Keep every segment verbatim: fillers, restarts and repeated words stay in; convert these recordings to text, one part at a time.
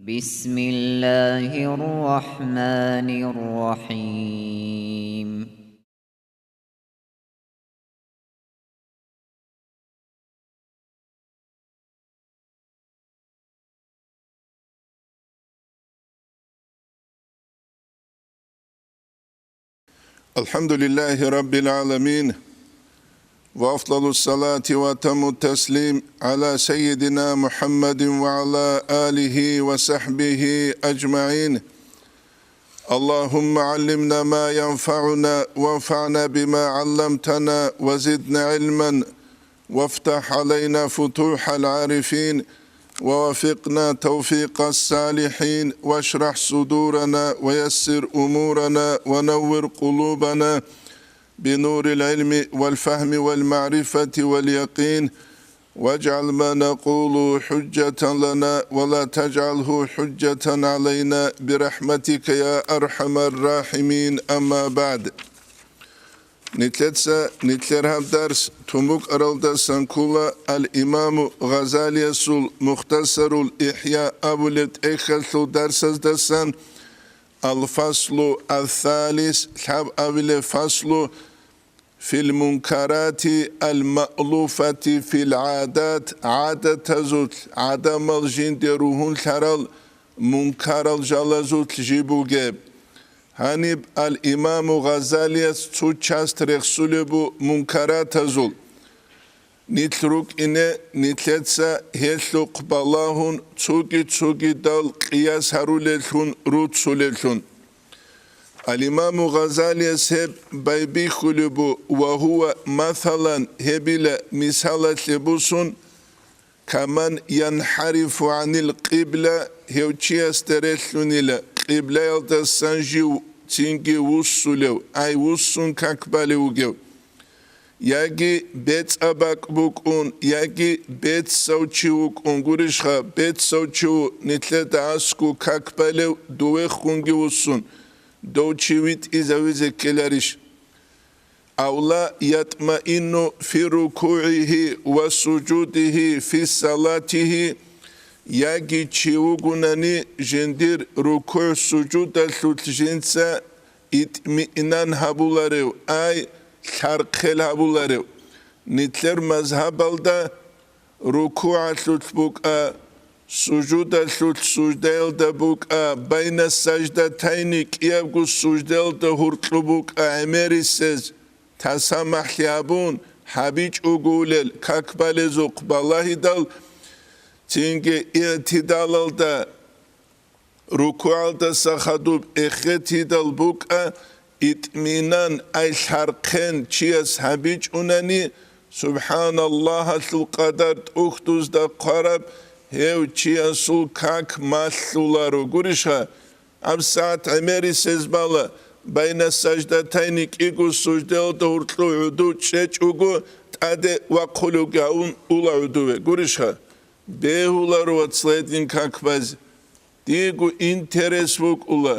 بسم الله الرحمن الرحيم. الحمد لله رب العالمين، وأفضل الصلاة وأتم التسليم على سيدنا محمد وعلى آله وصحبه أجمعين. اللهم علمنا ما ينفعنا وانفعنا بما علمتنا وزدنا علما وافتح علينا فتوح العارفين، ووفقنا توفيق الصالحين، واشرح صدورنا، ويسر أمورنا، ونور قلوبنا بنور العلم والفهم والمعرفة واليقين، واجعل ما نقول حجة لنا، ولا تجعله حجة علينا، برحمتك يا أرحم الراحمين. أما بعد. Нилъеца нилъер гьаб дарс тун букӀаралдасан ккола Ал-Имаму Гъазалиясул Мухтасарул ИхӀя абулеб тӀехьалъул дарсаздасан, Ал-Фаслу Ас-Салис, лъабабилеб фаслу, фил мункарати ал-маълуфати фил гӀадат, гӀадатазулъ, гӀадамал жинде ругьунлъарал мункарал жалазулъ жиб бугеб. Гьаниб Ал-Имаму Гъазалияс цо часть рехсулеб бу мункаратазул. Нилъ рукӀине нилъеца гьелъухъ балагьун цоги-цогидал къияс гьарулеллъун руцулеллъун. Ал-Имаму Гъазалияс гьеб байбихьулеб бу: «Ва гьува, масалан, гьебила мисалалъе бусун, каман янхӀарифу гӀанил къибла, гьев чиясда релълъунила къиблаялдасан жив цинги вуссулев, ай вуссун как балев вугев». Яги бецӀаб бакӀ букӀун, яги бецав чи вукӀун гурищха, бецав чи ву нилъеда аскӀу как балев, довехунги вуссун, дов чи витӀизавизе ккеларищ? Ав ла ятмаинну фи рукугӀигьи ва сужудигьи фи салатигьи, яги чи вугунани жиндир рукугӀ-сужудалъулъ жинца итмиинан гьабуларев, ай лъархъел гьабуларев. Нилъер мазгьабалда рукугӀалъулъ букӀа, сужудалъулъ суждаялда букӀа, байна саждатайни кӀиябго суждаялда гьуркьу букӀа гӀемерисез, тасамахӀлъи гьабун, гьабичӀого улел как балезухъ балагьидал, цинги игӀтидалалда рукугӀалдаса хадуб эхетидал букӀа, итминан ай лъархъен чияс гьабичӀунани, субхӀаналлагьалъул къадар тӀухьдузда хъвараб гьев чиясул как малъуларо гурищха. ГьабсагӀат гӀемерисез бала, байна саждатайни кӀиго суждаялда гьуркьу гӀуду чӀечӀого, тӀаде вахъулев гьавун ула гӀудуве гурищха. Бегьуларо, вацлъ, гьедин как базе. Диего интерес букӀула.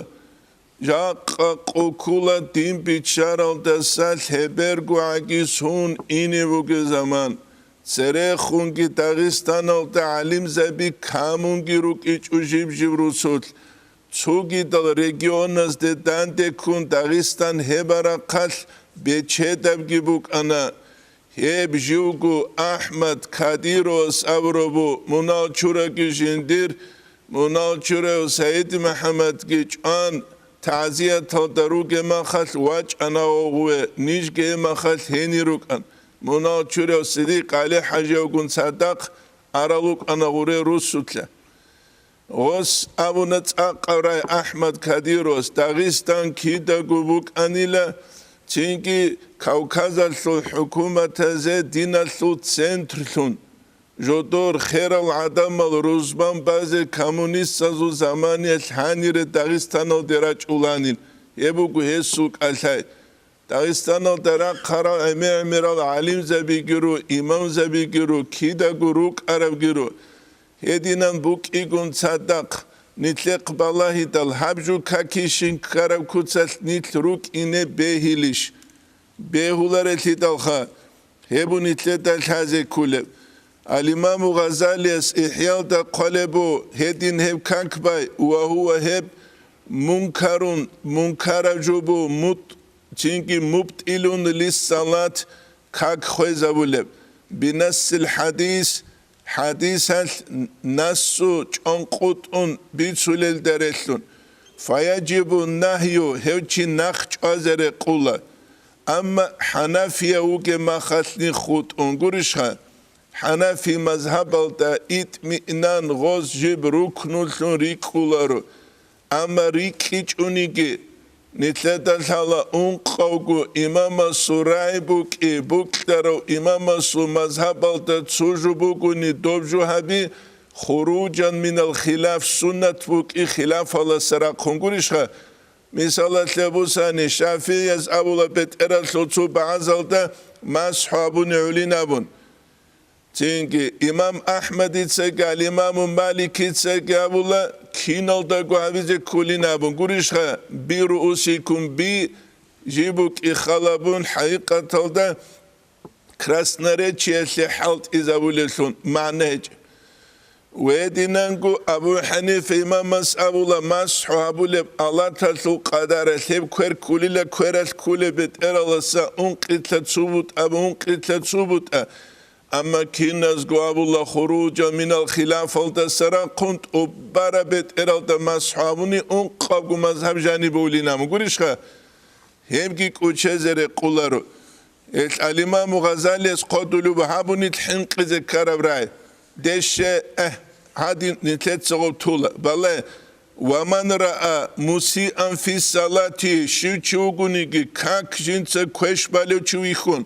Жакъа къокула дин биччаралдаса лъеберго гӀагис гьун ине бугеб заман. Церехунги Дагъистаналда гӀалимзаби камунги рукӀичӀо жиб-жиб русулъ. Цогидал регионазде дандеккун Дагъистан гьебарахъалъ бечедабги букӀана. Гьеб живго АхӀмад Кадировас абурабу, мунал чураги жиндир, мунал чурав СагӀид МухӀаммадги чӀван, тагӀзияталда ругеб махалъ вачӀана гъовгъуве, нижги гьеб махалъ гьенир рукӀан, мунал чурав Сидикъ ГӀали-ХӀажиявгун цадахъ арал рукӀана гъуре русулъа. Гъос абуна цӀакъав рай АхӀмад Кадировас, Дагъистан кидаго букӀанила, цинги Кавказалъул хӀукуматазе диналъул центрлъун, жодор херал гӀадамал рузман базе коммунистазул заманиялъ гьанире Дагъистаналде рачӀуланин, гьеб буго гьесул кӀалъай. Дагъистаналда рахъарал гӀемер-гӀемерал гӀалимзабигиру, имамзабигиру, кидаго рукӀарабгиру. Гьединан букӀигун цадахъ, нилъехъ балагьидал, гьаб жу какишин ккараб куцалъ нилъ рукӀине бегьилищ? Бегьуларелъидалха, гьеб нилъеда лъазе кколеб. Ал-Имаму Гъазалияс ИхӀялда хъвалеб бу гьедин гьеб как бай, ва гьува гьеб мункарун, мункараб жо бу, мут-, цинги мубтӀилун лиссалат, как хвезабулеб, бинассил хӀадис, хӀадисалъ нассу чӀонкъутӀун бицулелда релълъун, фаяжибу нагью, гьев чи нахъ чӀвазе рекъула. Амма хӀанафия вугеб махалъни хутӀун гурищха? ХӀанафи мазгьабалда итмиънан гъоз жиб рукнуллъун рикӀкӀуларо. Амма рикӀкӀичӀониги, нилъеда лъала ункъавго имамасул рагӀи букӀи, букьарав имамасул мазгьабалда цо жо бугони доб жо гьаби, хуружан минал хилаф, суннат букӀи хилафаласа рахъун гурищха? Мисалалъе бусани, ШафигӀияз абула бетӀералъул цо багӀазалда масхӀу абуни гӀолин абун. Цинги имам АхӀмадицаги, ал-Имаму Маликицаги абула, киналдаго гьабизе кколин абун гурищха, би руусикум, би жиб букӀи халабун, хӀакъикъаталда красноречиялъе хӀалтӀизабулевлъун магӀна гьечӀеб. Гьединанго Абу ХӀанифа имамас абула, масхӀу гьабулеб алаталъул къадаралъ гьеб квер кколила, квералъ кколеб бетӀераласа ункъилъа цо бутӀа, ункъилъа цо бутӀа. Амма киназго абула, хуружа минал хилафалдаса рахъун тӀубараб бетӀералда масхӀу гьабуни ункъабго мазгьаб жаниб бовлин абун гурищха? Гьебги кӀучезе рекъуларо. Гьелъ ал-Имаму Гъазалияс хъодулеб гьабунил хӀинкъизе ккараб рагӀи. Деше, э, гьадин нилъеца гъоб тула. Бале, ва ман раа мусиан фи салати, щив чи вугониги, как жинца квеш балев чи вихьун,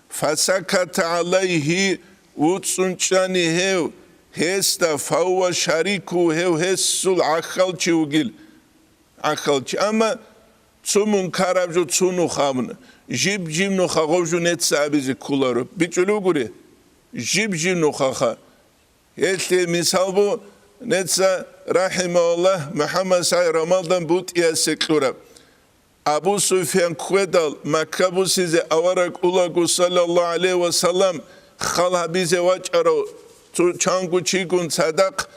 фасаката гӀалайгьи, вуцӀцӀун чӀани гьев, гьесда, фавва шарику, гьев гьесул гӀахьалчи вугил. ГӀахьалчи. Амма цо мункараб жо цо нух абуна, жиб-жиб нуха гъов жо неца абизе кколаро. БичӀчӀулев гури? Жиб-жиб нухаха. Гьелъие мисал бу, неца, рахӀимагьуллагь, МухӀаммад СагӀид Рамазан БутӀиясе кьураб. Абу Суфьян ккведал, Макка бусизе авараг улаго, саллаллагьу гӀалайгьи ва саллам, хал гьабизе вачӀарав цо чанго чигун цадахъ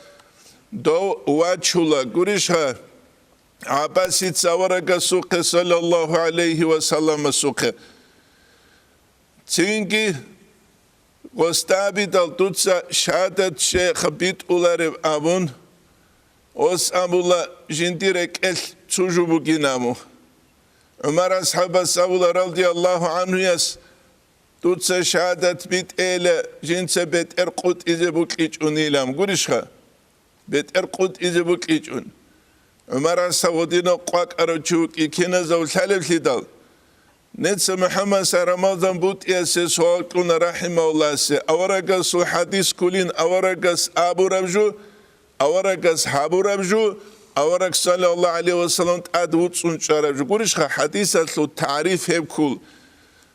дов вачула гурищха? ГӀаббасица аварагасухъе, саллаллагьу гӀалайгьи ва салламасухъе. Цинги гъосда абидал дуца шагьадат щайха битӀулареб абун, гъос абула, жиндир рекӀелъ цо жо бугин абу. ГӀумар асхӀабас абула, радияллагьу гӀанхуяс, дуца шагьадат битӀейила, жинца бетӀер къутӀизе букьичӀунилан гурищха? БетӀер къутӀизе букьичӀун. ГӀумар асхӀаб гъодинав къвакӀарав чи вукӀин киназав лъалевлъидал, неца МухӀаммад СагӀид Рамазан БутӀиясе суал кьуна, рахӀимагьуллагьасе, аварагасул хӀадис кколин, аварагас абураб жо, аварагас гьабураб жо, авараг, саллаллагьу гӀалайгьи ва саллам, тӀад вуцӀцӀун чӀараб жо. Гурищха, хӀадисалъул тагӀриф гьеб ккол.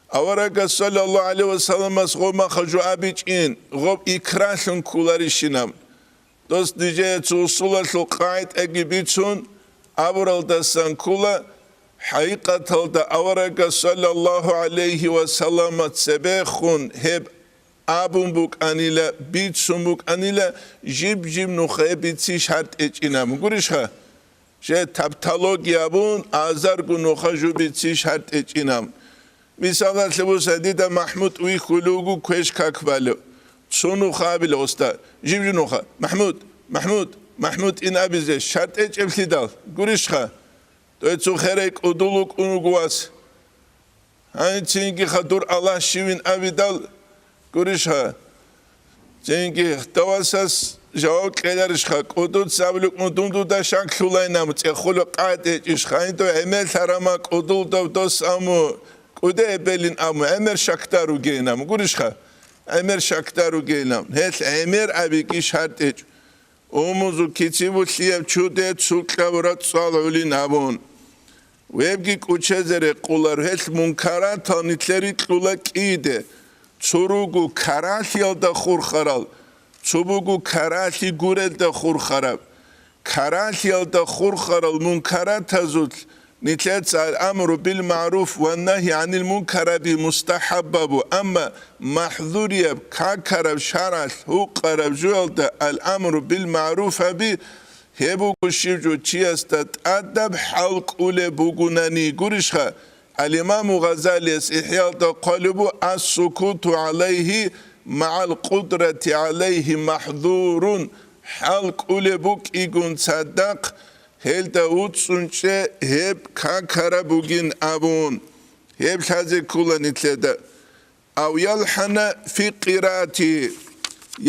Аварагас, саллаллагьу гӀалайгьи ва салламас, гъомаха жо абичӀин, гъоб икрагьлъун кколарищинаб. Дос нижее цо усулалъул къагӀидаги бицун абуралдасан ккола, хӀакъикъаталда аварагас, саллаллагьу гӀалайгьи ва саллама, цебехун гьеб абун букӀанила, бицун букӀанила, жиб-жиб нуха гьеб бицин шартӀ гьечӀин абун гурищха? Жер тавтология абун, азарго нуха жо бицин шартӀ гьечӀин абун. Мисалалъе буса, дида МахӀмуд вихьулев вуго квеш как балев. Цо нуха абила, уста, жиб-жиб нуха: «МахӀмуд, МахӀмуд, МахӀмуд», ин абизе шартӀ гьечӀеблъидал гурищха? Дой цо херай кӀудул вукӀун вуго вас. Гьанцинги хадур Аллагь щивин абидал гурищха? Цинги давасас жаваб кьеларищха? КӀудуца абулукӀун дун дуда шаклъулайнам, цӀехула къагӀида гьечӀищха? Гьанидав гӀемер лъарама кӀудулдав дос аму, кӀуде эбелин аму, гӀемер шакдар ругейнам гурищха? ГӀемер шакдар ругейнам. Гьелъ гӀемер абиги шартӀ гьечӀо. Умузу кицибулъияб чуде цукьаб рацӀцӀал гӀулин абун. Вебги кӀучезе рекъулар гьелъ мункаратал нилъер рикьула кӀиде, цо руго каралъиялда хурхарал, цо буго каралъи гурелда хурхараб. Каралъиялда хурхарал мункаратазулъ Нилъеца ал-амру бил-магӀруф ва нагьи гӀанил мункараби мустахӀаббабу, амма махӀзурияб, какараб, шаргӀалъ гьукъараб жуялда ал-амру бил-магӀруфаби, гьеб буго щив жо чиясда тӀадаб хӀал кӀулеб бугунани, гурищха? Ал-Имаму Гъазалияс ИхӀялда хъвалеб бу: «Ас-сукуту гӀалайгьи магӀал къудрати гӀалайгьи махӀзурун», хӀал кӀулеб букӀигун цадахъ, гьелда вуцӀцӀун чӀе гьеб какараб бугин абун. Гьеб лъазе ккола нилъеда. Ав ялхӀана фи къираатигьи,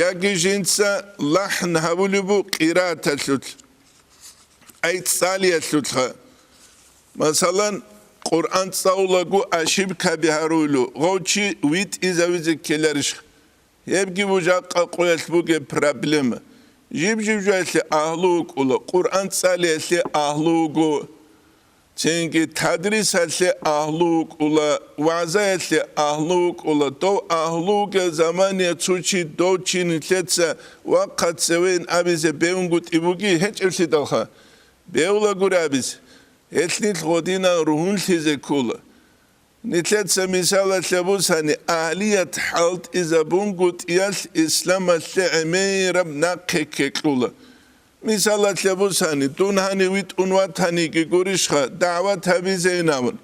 яги жинца лахӀн гьабулеб бу къирааталъулъ, ай цӀалиялъулъха. Масалан, Къуръан цӀалулаго ошибкаби гьаруйлу, гъов чи витӀизавизе ккеларищха? Гьебги бу жакъа къоялъ бугеб проблема. Жиб-жиб жоялъе агьлу вукӀула, Къуръан цӀалиялъе агьлу вуго, цинги тадрисалъе агьлу вукӀула, вагӀзаялъе агьлу вукӀула. Дов агьлу вугев замания цо чи дов чи нилъеца вахъа цевейин абизе бегьунгутӀи буги гьечӀеблъидалха, бегьулагури абизе, гьелъ нилъ гъодинан ругьунлъизе ккола. Нилъеца мисалалъе бусани, агьлият хӀалтӀизабунгутӀиялъ исламалъе гӀемераб нахъе ккекьула. Мисалалъе бусани, дун гьанив витӀун ватаниги гурищха, дагӀват гьабизейин абун.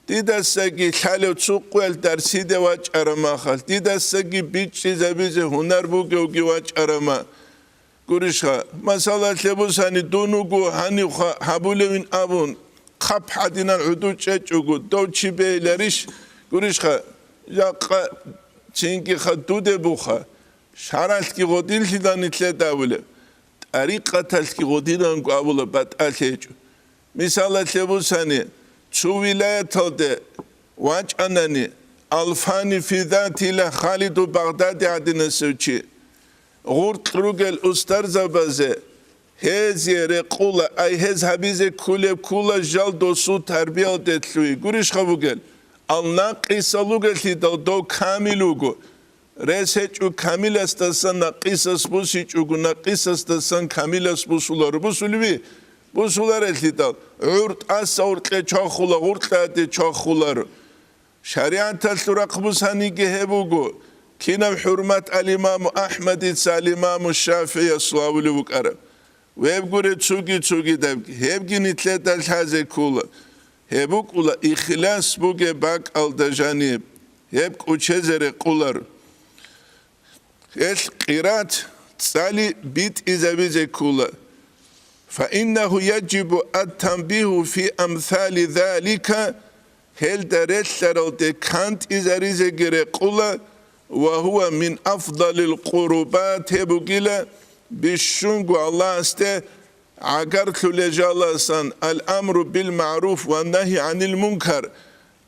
Дидасаги лъалев цо къоялъ дарсиде вачӀараб махалъ, дидасаги бичӀчӀизабизе гьунар бугевги вачӀараб ма-, Гурищха, масалалъе бусани, дун вуго гьанивха гьабулевин абун, хъап гьадинан гӀуду чӀечӀого, дов чи бегьиларищ? Гурищха, жакъа чингиха дуде буха, шаралъги гъодинлъидал нилъеда абулеб, тӀарикъаталъги гъодинанго абула батӀалъи гьечӀо. Мисалалъе бусани, цо вилаяталде вачӀанани, Алфани фи затила Халиду Багъдади гӀадинасев чи, гъуркь ругел устарзабазе гьезие рекъула, ай гьез гьабизе ккулеб ккула жал досул тарбиялде лъугьи. Гурищха бугел, ал-накъисал ругелъидал дов камил вуго. Рес гьечӀо камиласдасан накъисас бусичӀого, накъисасдасан камилас бусуларо. Бусулеви? Бусуларелъидал, гӀур тӀаса гъуркье чвахула, гъуркьаде чвахуларо. ШаригӀаталъул рахъ бусаниги гьеб буго, кинаб хӀурмат ал-Имаму АхӀмадица ал-Имаму ШафигӀиясул гьавулев вукӀараб. Веб гуре цуги-цугидабги, гьебги нилъеда лъазе ккола. Гьеб букӀула ихлас бугеб бакӀалда жаниб, гьеб кӀучезе рекъулар. Гьелъ къират цӀали битӀизабизе ккула. Фаиннагьу яжибу ат-танбигьу фи амсали залика, гьелда релълъаралде кантӀизаризеги рекъула, ва гьува мин афдалил къурубат, гьеб бугила бищунго Аллагьасде гӀагарлъулел жаласан, ал-амру бил-магӀруф ва нагьи гӀанил мункар.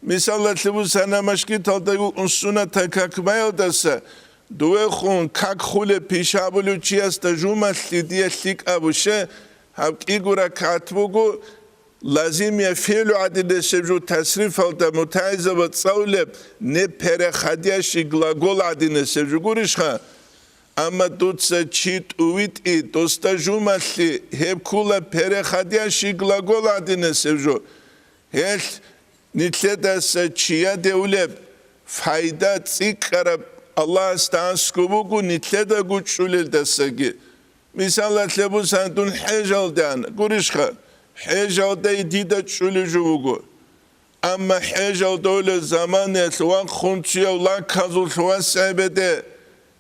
Мисалалъе бусана, машгиталда вукӀун суннатал как баялдаса, дувехун как хулеб пишабулев чиясда жумалъи дие лъикӀабуще, гьаб кӀиго ракагӀат буго, лазимия фигӀлу гӀадинесеб жо, тасрифалда мутагӀилзаба цӀалулеб, не переходящий глагол гӀадинесеб жо гурищха? Амма дуца чи тӀувитӀи, досда жумалъи, гьеб ккула переходящий глагол гӀадинесеб жо. Гьелъ нилъедаса чияде улеб файда цӀикӀкӀараб Аллагьасда аскӀоб буго нилъеда гучӀчӀулелдасаги. Мисалалъе бусан, дун хӀежалде ана, гурищха, хӀежалдай дида чӀулев жо вуго. Амма хӀежалда дола заманаялъ вахъун цуяв лаказулъ васгӀебеде,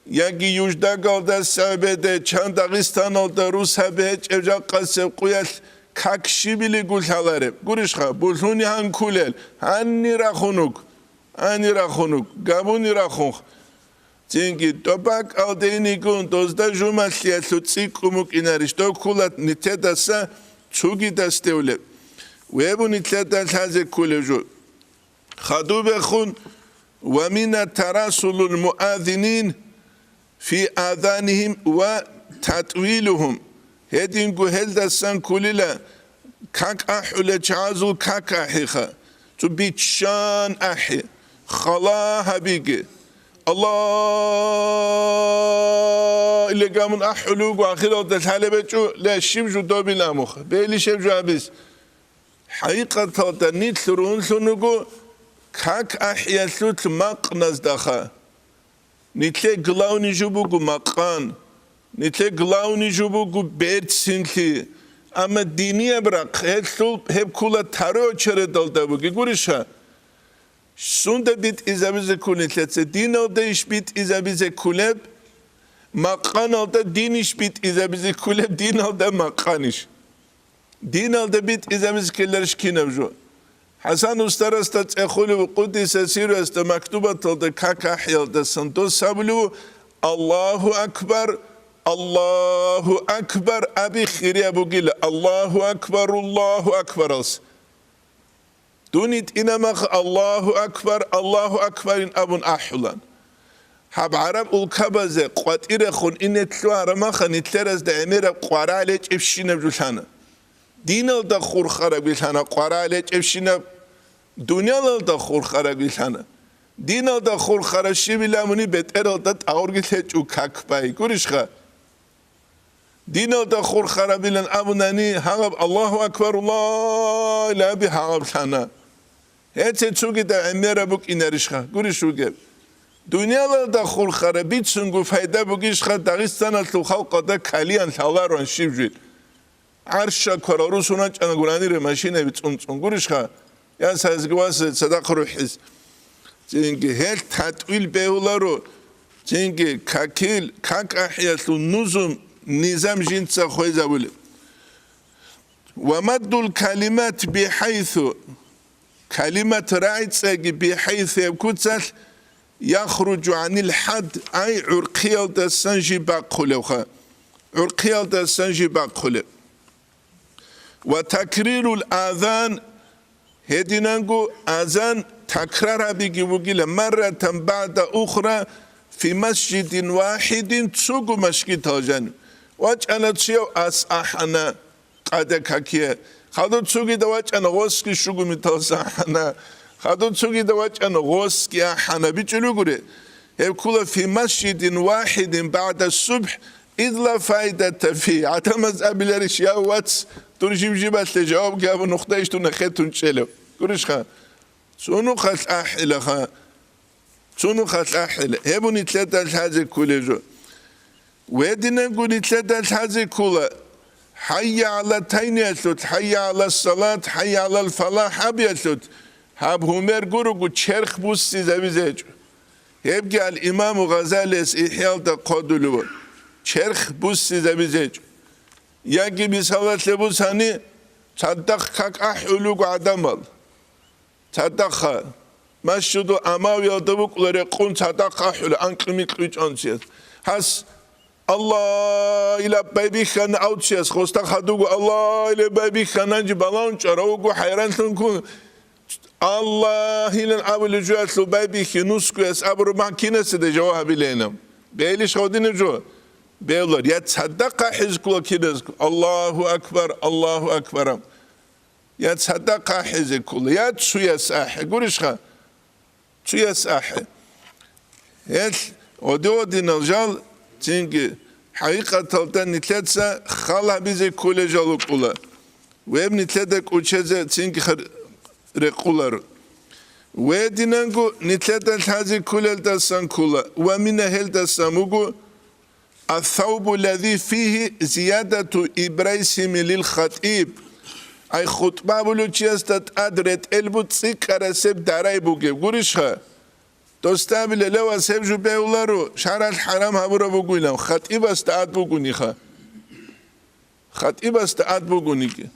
яги Юждагалда сагӀбеде, чан Дагъистаналда рус гьабе гьечӀеб жакъасеб къуялъ как щибили гулъалареб? Гурищха, булъуни гьанкулел, гьанни рахунуг, гьанни рахунуг, габуни рахунх. Цинги, тӀобакӀалдейнигун дозда жумалъиялъул цӀикӀкӀун букӀинарищ дов ккула нитедаса цугидас девлеб? Вебу нилъеда лъазе ккулев жо. Хадубехун: «Ва мина тарасулул муазинин фи азанихим ва татвилухум». Гьединго гьелдасан ккулила как ахӀулел чагӀазул как ахӀиха, цо биччан ахӀи, хала гьабиги. «Аллагь!» иле гамун ахӀулев вуго, ахиралда лъалеб гьечӀо, ле, щиб жо добил амуха, бели щеб жо гьабиз. ХӀакъикъаталда нилъ ругьунлъун руго как ахӀиялъулъ макъназдаха. Нилъер главный жо буго макъан, нилъер главный жо буго берцинлъи, амма динияб рахъ гьелъул гьеб ккола второй очередалда буги, гурищха? Сунда битӀизабизе кколин нилъеца? Диналда иш битӀизабизе кколеб? Макъаналда дин иш битӀизабизе кколеб? Диналда макъан иш? Диналда битӀизабизе ккеларищ кинаб жо? ХӀасан устарасда цӀехулев, къуддиса сирругьу, мактубаталда как ахӀиялдасан дос абулев: «Аллагьу акбар, Аллагьу акбар», аби хирияб бугила, «Аллагьу акбар, Аллагьу акбар», алс. Дун йитӀина мах «Аллагьу акбар, Аллагьу акбарин» абун ахӀулан. Гьаб гӀараб улкабазе къватӀирехун ине лъугьараб маха нилъеразда гӀемераб къварагӀ гьечӀебщинаб жо лъана. Диналда хурхарабги лъана къварагӀ гьечӀебщинаб, дунялалда хурхарабги лъана. Диналда хурхараб щибила муни бетӀералда тӀагъурги лъечӀо как бай, гурищха? Диналда хурхарабилан абунани, гьагъаб «Аллагьу акбар, Аллагьу акбар» гьаб гьагъаб лъана. Гьеце цогидаб гӀемераб букӀинарищха, гурищ вугеб? Дунялалда хурхараб бицунго пайда бугищха Дагъистаналъул халкъалда калиян лъалароан щиб жил? ГӀарша кварал русун рачӀана гуранире машинаби цӀун-цӀун, гурищха? Я сазги васе цадахъ рухӀиз. Цинги гьел татӀуил бегьуларо, цинги какил, как ахӀиялъул нузум, низам жинца хвезабулеб. Ва маддул калимат бихӀайсу, калимат рагӀицӀаги бихӀайсу гьеб куцалъ, яхруджу гӀанил хӀад, ай гӀурхъиялдасан жиб бахъулевха, гӀурхъиялдасан жиб бахъулеб. Ва такрирул азан, гьединанго азан такрар гьабиги вугила, марратан багӀда ухра фи масжидин вахидин, цого машгидал жанив. ВачӀана чияв, ас ахӀана къада какие. Хадур цогида вачӀана гъосги щугумиталса ахӀана. Хадур цогида вачӀана гъосги ахӀана. БичӀулугури. Гьеб ккула фи масжидин вахидин багӀда субхӀ, Идла файдата фи, гӀадамаз абиларищ: «Я, вац, дур жиб-жибалъе жавабги гьабун, нухда иш дуна хетун чӀелев». Гурищха? Цунухъалъ ахӀилаха. Цунухъалъ ахӀила. Гьеб нилъеда лъазе кколеб жо. Гьединанго нилъеда лъазе ккола: «ХӀайя гӀала тайниялъулъ, хӀайя гӀала салат, хӀайя гӀалал фалахӀ» абиялъулъ, гьаб гьумер гурого черх буссизабизе гьечӀо. Гьебги ал-Имаму Гъазалияс ИхӀялда хъодулев, черх буссизабизечӀо. Яги мисалалъе бусани, цадахъ как ахӀулего гӀадамал. Цадахъа, Масжиду Амавиялда букӀула рекъун цадахъ ахӀула анкьи-микьи чӀанцияс. Гьас Аллагьила байбихьана авцияс, хоста хадуго Аллагьила байбихьананчи балагьун чӀаравго хӀайранлъун ккун, Аллагьилан абулеб жоялъул байбихьи нусгояс абураб махӀ кинасда жаваб гьабилейилан? Бегьилищ гъодинаб жо? Бегьулар. Я цадахъ ахӀизе ккола киназго: «Аллагьу акбар, Аллагьу акбар», я цадахъ ахӀизе ккола, я цуяс ахӀе. Гурищха? Цуяс ахӀе. Гьел гъоди-гъодинал жал цинги хӀакъикъаталда нилъеца хал гьабизе кколел жал рукӀула. Гьеб нилъеда кӀочезе цинги хар-, рекъоларо. Гьединанго нилъеда лъазе кколелдасан ккола ва мина гьелдасан буго: «Ас-савбу лази фигьи зиядату ибрайсими лил хатӀиб». Ай, хутӀба абулев чиясда тӀад ретӀел бу цӀикӀкӀарасеб дарай бугеб. Гурищха? Досда абила, левас гьеб жо бегьуларо, шаргӀалъ хӀарам гьабураб бугоилан, хатӀибасда ад бугониха. ХатӀибасда ад бугониги.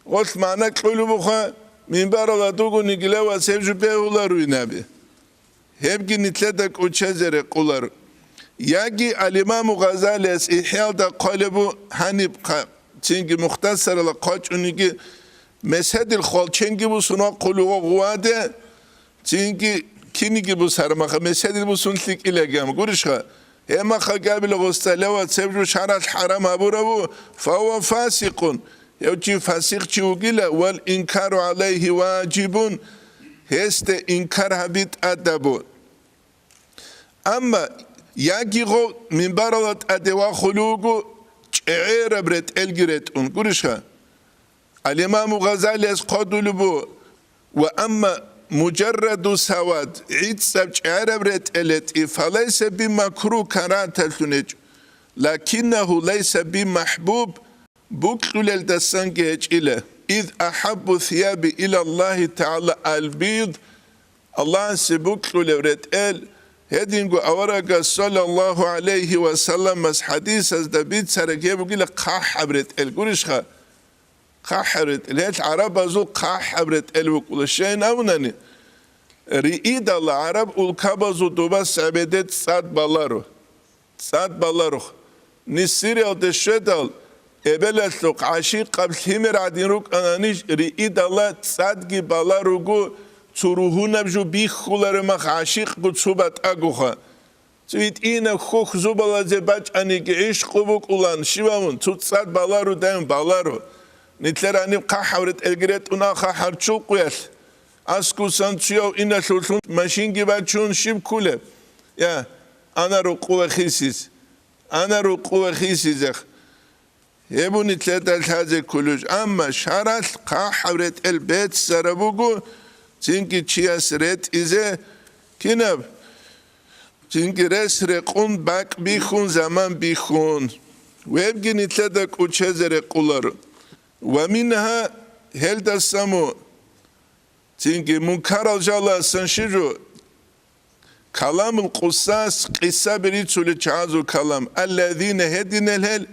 Гъолъ магӀна кьулеб буха, минбаралда дугониги левас гьеб жо бегьуларо инаби. Гьебги нилъеда кӀочезе рекъолар. Яги ал-Имаму Гъазалияс ИхӀялда хъвалеб бу гьаниб хъа-, цинги Мухтасаралда хъвачӀониги, меседил хвалченги бусун вахъулев гъуваде, цинги киниги бусармаха, меседил бусун лъикӀилаги ам гурищха? Гьебмахалги абила гъосда, левас гьеб жо шаргӀалъ хӀарам гьабурабу, фагьува фасикъун, гьев чи фасикъчи вугила, вал инкару гӀалайгьи важибун, гьесде инкар гьаби тӀадабу. Амма яги гъов минбаралда тӀаде вахулев вуго, чӀегӀераб ретӀелги ретӀун, гурищха? Ал-Имаму Гъазалияс хъодулеб бу: «Ва амма мужарраду савад, гӀицӀаб чӀараб ретӀел ретӀи, фалайса би макру, карагьаталъун гьечӀо, лакиннагьу лайса би махӀбуб, букьулелдасанги гьечӀила, из ахӀаббу сияби илаллагьи тагӀала албид, Аллагьасе букьулев ретӀел». Гьединго аварагас саллаллагьу гӀалайгьи ва салламас хӀадисазда бицараб гьеб бугила хъахӀаб ретӀел, гурищха? ХъахӀаб ретӀел, гьел гӀарабазул хъахӀаб ретӀел вукӀула. Щайин абунани, риидала гӀараб улкабазул дубас гӀебеде цӀад баларо. ЦӀад баларухъ. Ниж Сириялде щведал, эбелалъухъ гӀашикъаб лъимер гӀадин рукӀананищ, риидала цӀадги баларуго, цо ругьунаб жо бихьуларемах гӀашикъго цо батӀагоха. Цо гьитӀинаб хьухь зубалазе бачӀаниги гӀишкъу букӀулан, щивавун, цо цӀад балару дайун баларо. Нилъер гьаниб хъахӀаб ретӀелги ретӀунаха хӀарчулкъуялъ. Аскусан цуяв иналъулъун машинги бачун щиб ккулеб? Я, ана рукъуве хисиз. Ана рукъуве хисизех. Гьеб нилъеда лъазе кколеб жо. Амма шаргӀалъ хъахӀаб ретӀел беццараб буго, цинги чияс ретӀизе кинаб? Цинги рес рекъун, бакӀ бихьун, заман бихьун. Гьебги нилъеда кӀочезе рекъоларо. Ва мингьа, гьелдаса мун. Цинги мункарал жаласан щиб жо? Каламул къусас, къисаби рицулел чагӀазул калам. Аллазина, гьединал гьел,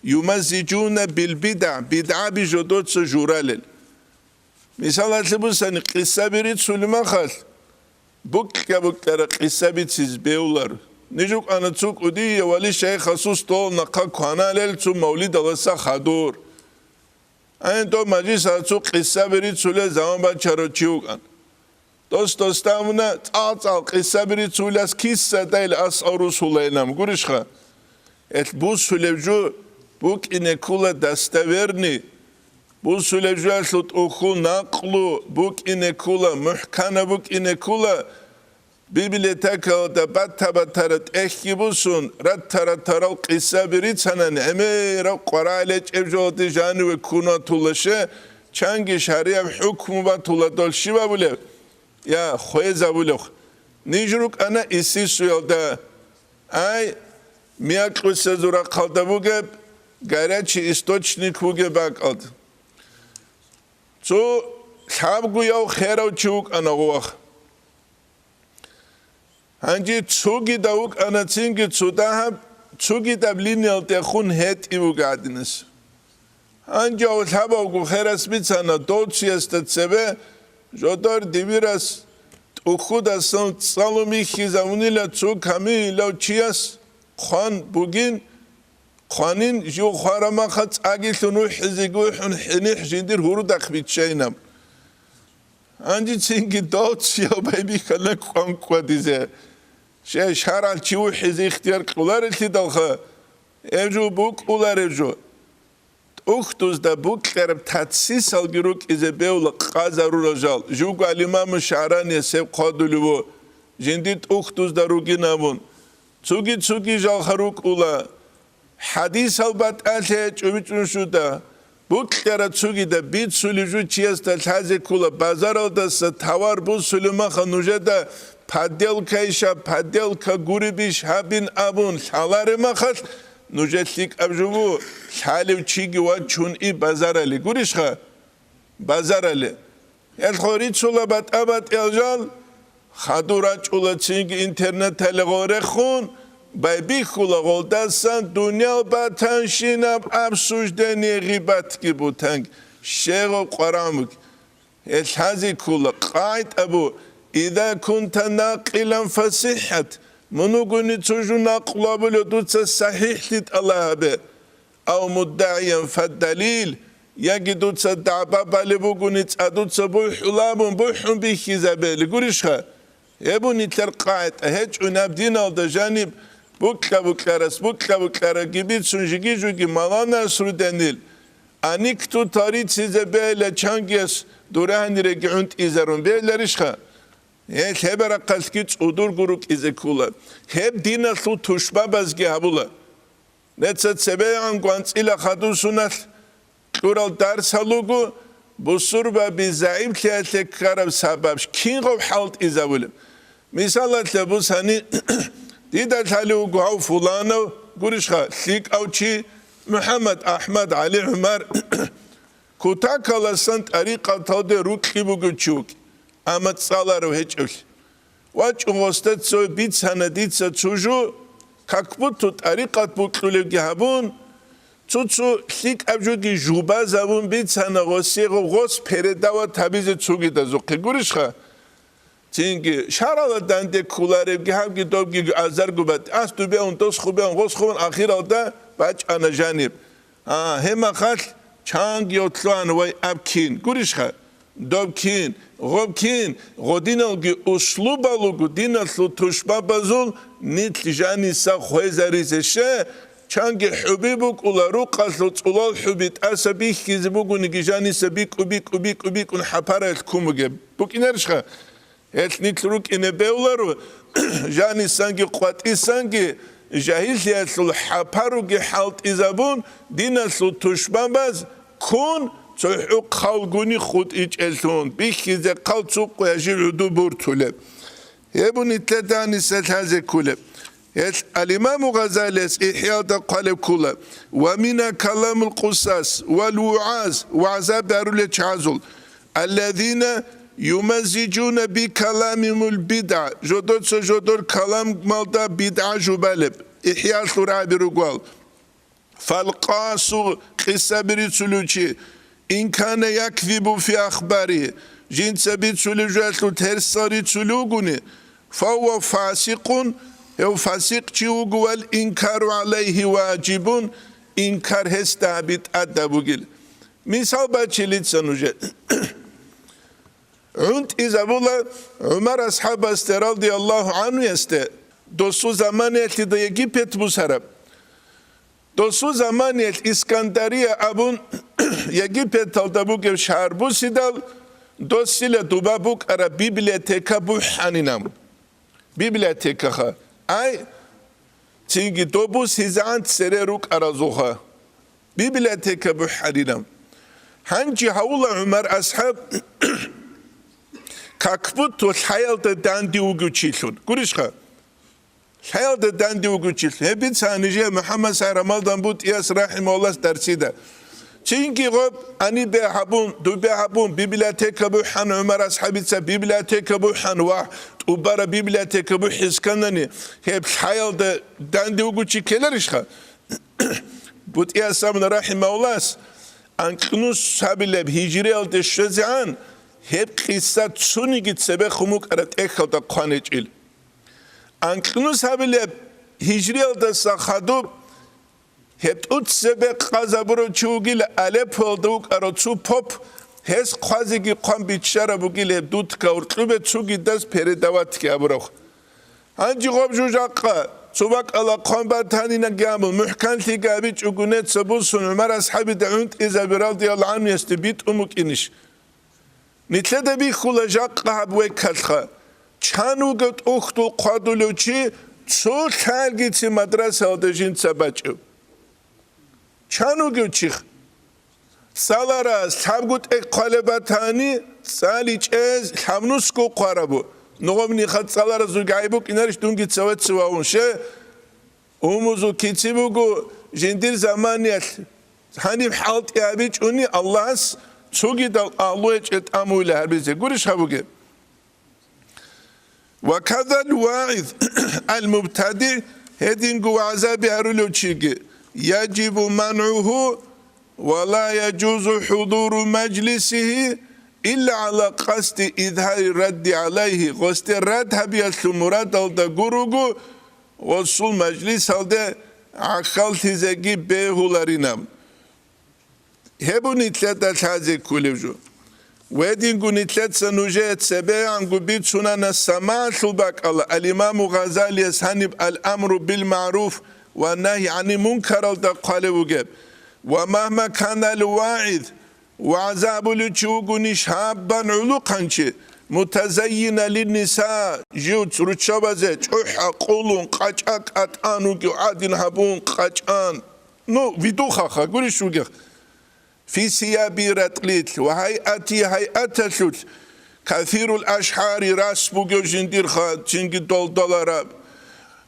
юмаззижуна бил бидгӀа, бидгӀаби жодоца журалел. Мисалалъе бусани, къисаби рицулеб махалъ, букьа-букьара къисабициз бевлар. Ниж рукӀана цо кӀудияв вали-шайхасул стол нахъа кваналел цо мавлидаласа хадур. Гьанив дов мажлисалъ цо къисаби рицулел заман бачарав чи вукӀан. Дос-дос давуна цӀал-цӀал къисаби рицулелас киса дайла асал русулайилан гурищха? Гьелъ бусулеб жо букӀине ккула достоверный, бусулеб жоялъул тӀухьул накълу букӀине ккула, мухӀканаб букӀине ккула. Библиотекалда бата-батара тӀехьги бусун, ратта-раттарал къисаби рицанани, гӀемераб къварагӀел гьечӀеб жоялде жаниве ккун ватулаще, чанги шаригӀаб хӀукму батула дол щиб абулеб? Я, хвезабулеб. Ниж рукӀана Исисуялда. Ай, мякьусезул рахъалда бугеб, горячий источник бугеб бакӀалда. Цо лъабгояв херав чи вукӀана гъувах. Гьанже цогидав вукӀана цинги цо дагьаб, цогидаб линиялдехун гьетӀи вуго гӀадинас. Гьанже гьав лъабавго херас бицана дов чиясда цебе, жодор дибирас тӀухьудасан цӀалун бихьизавунила цо камилав чияс хъван бугин, хъванин жив хварамаха цӀагилъун вухӀизе гухӀун хӀинихӀ жиндир гьурудахъ биччайинаб. Гьанже цинги дов чияв байбихьана кӀван кӀвадизе. Щай шаргӀалъ чи вухӀизе ихтияр кьоларелъидалха, гьеб жо букӀулареб жо. ТӀухьдузда букьараб тацисалги рукӀизе бевла къазарурал жал, живго ал-Имаму ШагӀранияс гьеб хъвадулев ву, жиндир тӀухьдузда ругин абун. Цуги-цуги жалха рукӀула. ХӀадисал батӀалъи гьечӀо, бичӀчӀун щуда. Букьара цугида бицулеб жо чиясда лъазе ккола, базаралдаса товар бусулеб маха нужеда подделкайищ, подделка гуребищ гьабин абун лъалареб махалъ, нужер лъикӀаб жо бу, лъалев чиги вачун и базарале. Гурищха? Базарале. Гьелъ гъорицула батӀа-батӀиял жал, хадур рачӀула цинги интернетале гъорехун, байбихьула гъолдасан дуниял батанщинаб обсуждение, гъибатги бутанг, щегъо къварамуг. Гьелъ гьази ккула, къагӀида бу, иза кунта накъилан фасихӀат, мун вугони цо жо накълу абулев дуца сахӀихӀлъи тӀалаб гьабе. Ав муддагӀиян фаддалил, яги дуца дагӀба балеб бугони цӀадуца бухӀулабун бухӀун бихьизабели гурищха? Гьеб нилъер къагӀида гьечӀунаб диналда жаниб букьа-букьарас букьа-букьараги бицун жиги-жуги маланас руденил, аникту тарицизе бегьила чангияс дурагьаниреги гӀунтӀизарун бегьиларищха? Гьел гьебарахъалъги цӀудурго рукӀизе ккула. Гьеб диналъул тушбабазги гьабула. Неца цебегӀан гванцӀила хадусуналъ кьурал дарсал руго, бусурбаби загӀиплъиялъе ккараб сабаб кингъав хӀалтӀизабулеб. Мисалалъе бусани, дида лъалев вуго гьав фуланав, гурищха, лъикӀав чи, МухӀаммад, АхӀмад, ГӀали, ГӀумар, кутакаласан тӀарикъаталде рукьи бугев чи вукӀи, амма цӀаларав гьечӀевлъи. ВачӀун гъосда цо бицана дица цо жо, как будто тӀарикъат букьулевги гьабун, цо-цо лъикӀаб жоги жубазабун бицана гъосие, гъос передават гьабизе цогидазухъе, гурищха? Цинги шарала данде кколаребги гьабги добги азарго батӀи, ас дубеун, дос хубеун, гъос хубун, ахиралда бачӀана жаниб. А, гьеб махалъ чанги йотлъуан вай аб кин, гурищха? Доб кин, гъоб кин, гъодиналги услубал руго диналъул тушбабазул нилъ жаниса хвезаризе. Щай? Чанги хӀуби букӀула, рукъалъул цӀулал хӀуби тӀаса бихьизе бугониги жаниса бикӀу-бикӀу-бикӀу-бикӀун хӀапараялъ ккун бугеб букӀинарищха? Гьелъ нилъ рукӀине бевларо, жанисанги къватӀисанги жагьиллъиялъул хӀапаруги хӀалтӀизабун, диналъул тушбабаз ккун, цохӀо хъалгуни хутӀичӀелъун, бихьизе хъал цукъу гьажи гӀуду буртулеб. Гьеб нилъеда гьаниса лъазе кколеб. Гьелъ ал-Имаму Гъазалияс ИхӀяалда хъвалеб ккола: «Ва мина каламул къусас вал вугӀаз», вагӀзаби гьарулел чагӀазул, «аллазина юмаззижуна би каламимул бидгӀа», жодоца жодор каламалда бидгӀа жубалеб, ИхӀяалъул рагӀаби ругвал. «Фал къасу», къисаби рицулев чи, «ин кана якзибу фи ахбари», жинца бицулев жоялъул терсал рицулев вугони, «фагьува фасикъун», гьев фасикъ чи вуго, «вал инкару гӀалайгьи важибун», инкар гьесда гьаби тӀадаб бугил. Мисал бачилица нужер. ГӀунтӀизабула ГӀумар асхӀабасде, радияллагьу гӀанхуясде, досул заманиялъида Египет бусараб. Досул заманиялъ Искандария абун Египеталда бугеб шагьар бусидал, досила дуба букӀараб библиотека бухӀанинаб. Библиотекаха. Ай, цинги доб бусизегӀан цере рукӀаразулха. Библиотека бухӀанинаб. Гьанже гьавула ГӀумар асхӀаб, как будто лъаялда данде вугев чилъун. Гурищха? Лъаялда данде вугев чилъ. Гьеб бицана нижее МухӀаммад СагӀид Рамадан БутӀияс рахӀимагьуллагьас дарсида. Цинги гъоб, гьанибе гьабун, дубе гьабун, библиотека бухӀан ГӀумар асхӀабица, библиотека бухӀан ва тӀубара библиотека бухӀисканани, гьеб лъаялда данде вугев чи ккеларищха? БутӀияс абуна рахӀимагьуллагьас, анкьнус гьабилеб гьижриялде щвезегӀан, гьеб къисса цониги цебехун букӀараб тӀехьалда хъван гьечӀил. Анкьнус гьабилеб гьижриялдаса хадуб, гьеб тӀуцебе къазабурав чи вугила Алеппоялда вукӀарав цо поп, гьес хъвазеги хъван биччараб бугила гьеб дутка уркьубе цогидаз передаватги абурав. Гьанже гъоб жужахъа, цо бакӀала хъван батанинаги абун, мухӀканлъиги абичӀого неца бусун ГӀумар асхӀабида гӀунтӀизаби радияллагьу гӀанхуясде битӀун букӀинищ? Нилъеда бихьула жакъа гьаб векалъха, чан вугев тӀухьдул хъвадулев чи цо лъалгицин мадрасалда жинца бачӀев. Чан вугев чих? ЦӀаларас лъабго тӀехь хъвалеб батани, цӀаличӀез лъабнусго хъварабу. Нугъабниха цӀаларазулги гӀайиб букӀинарищ дунги цеве-цеве вавун? Ще, умузул кици буго, жиндир заманиялъ гьаниб хӀалтӀи гьабичӀони Аллагьас цогидал агьлу гьечӀел тӀамуйла гьабизе. Гурищ гьабуге? Ва казал вагӀиз ал-мубтадигӀ, гьединго вагӀзаби гьарулев чиги, яжибу мангӀугьу ва ла яжузу хӀудуру мажлисигьи илла гӀала къасди изгьари радди гӀалайгьи, гъосде рад гьабиялъул мурадалда гуруго, гъосул мажлисалде гӀахьаллъизеги бегьуларинаб. Гьеб нилъеда лъазе кколеб жо. Гьединго нилъеца нужее цебегӀанго бицунана самагӀалъул бакӀала ал-Имаму Гъазалияс гьаниб ал-амру бил-магӀруф ва нагьи гӀани мункаралда хъвалев вугеб. Ва магьма канал вагӀиз, вагӀза абулев чи вугони шаббан гӀулухъанчи, мутазаййина линниса, жив руччабазе чӀухӀа къулун, къачӀа кӀатӀан вугев гӀадин гьабун, къачӀан. Ну, видухаха, гурищ вугех. фи сияби ратӀлил, ва гьайати гьайаталъулъ, касирул ашгьари рас бугев жиндирха, цинги долдалараб,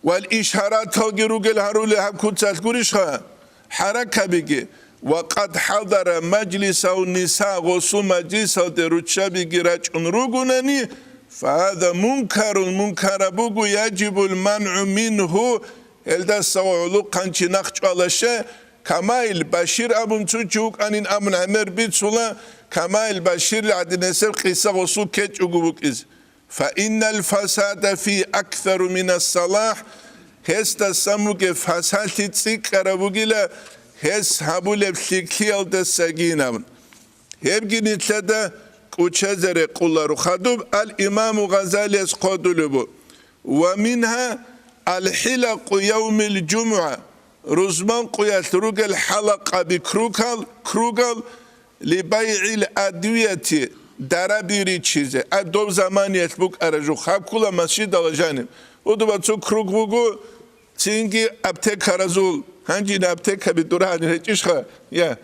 вал ишгьараталги ругел гьарулел гьаб куцалъ гурищха, хӀаракабиги, ва къад хӀадара мажлисав ниса гъосул мажлисалде руччабиги рачӀун ругунани, фагьаза мункарун, мункара буго, яжибул мангӀу мингьу, гьелдаса гӀолохъанчи нахъчӀвалаще, Камаил Башир абун цо чи вукӀанин абун гӀемер бицула, Камаил Баширил гӀадинасеб къиса гъосул ккечӀого букӀизе. Фаиннал фасада фи аксару минас салахӀ, гьесдасан бугеб фасалъи цӀикӀкӀараб бугила гьес гьабулеб лъикӀлъиялдасагин абун. Гьебги нилъеда кӀучезе рекъоларо хадуб, ал-Имаму Гъазалияс хъодулеб бу. Ва мингьа ал-хӀилакъу явмил жумгӀа, рузман къуялъ ругел хӀалакъаби кругал, кругал, либайгӀил адвияти, дараби ричизе. А доб заманиялъ букӀара жух, гьаб ккула масжидала жаниб. Удуба цо круг буго, цинги аптекаразул, гьанжин аптекаби дурагьани гьечӀищха? Я.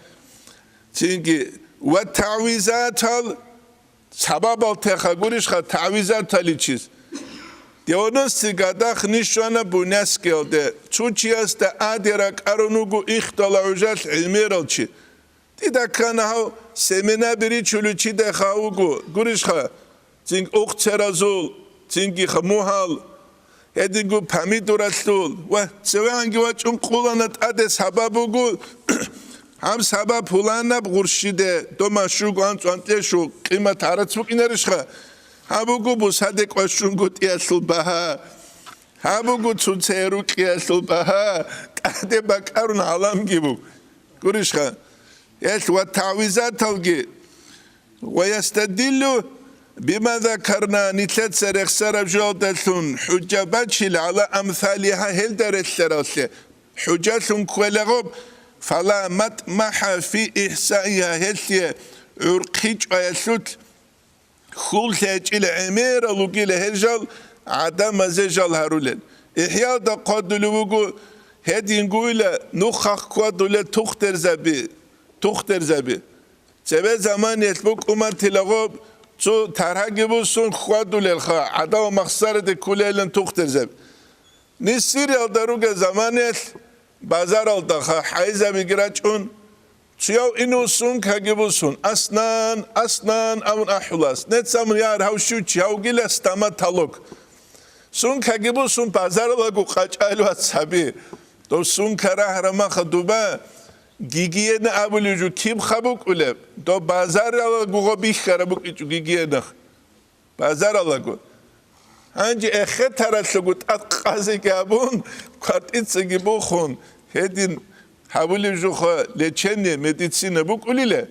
Цинги ва тавизатал сабабал теха гурищха тавизаталичис. Девяностый годах ниж щвана Буйнакскиялде. Цо чиясда аде ракӀарун вуго ихдала гӀужалъ гӀемерал чи. Дида ккана гьав семенаби ричулев чидайха вуго, гурищха, цинги ухъцеразул, цинги хамугьал, гьединго помидоралъул ва цевегӀанги вачӀун къулана тӀаде сабаб буго, гьаб сабаб пуланаб гъурщиде, дома щуго анцӀу анкье щу къимат гьарац букӀинарищха? Гьаб буго бусаде кӀвачунго тӀиялъул багьа. Гьаб буго цунцая рукьиялъул багьа, тӀаде бакӀарун гӀаламги буго. Гурищха? Гьелъ ва тавизаталги. Ва ястадиллу бима закарна, нилъеца рехсараб жоялдалъун хӀужа бачил гӀала амсалиха, гьелда релълъаралъе хӀужалъун кквелагъуб, фала матмаха фи ихсаиха, гьелъие гӀурхъи чӀваялъулъ хьул гьечӀила гӀемерал вугила гьел жал гӀадамазе жал гьарулел. ИхӀялда хъвадулев вуго, гьедин гуйла нухахъ хьвадулел тухтерзаби, тухтерзаби. Цебе заманиялъ букӀуматила гъоб цо таргьаги бусун хьвадулелха, гӀадамал махсараде кколейилан тухтерзаби. Ниж Сириялда ругел заманиялъ базаралдаха хӀайзабиги рачӀун, цуяв инул сумкаги бусун, аснан, аснан абун ахӀулас. Нецамун я гьав щив чи, гьавгила стоматолог. Сумкаги бусун базаралдаго къачӀайил вац гьаби. Дов сумка рагьарамаха дуба, гигиена абулев жо киб хаб букӀулеб? Дов базаралдаго гъо бихьараб букӀичӀо гигиенах. Базаралдаго. Гьанже эхетаралъуго тӀад къазеги абун, квартицаги бухун, гьедин гьабулеб жуха лечение, медицина букӀулила.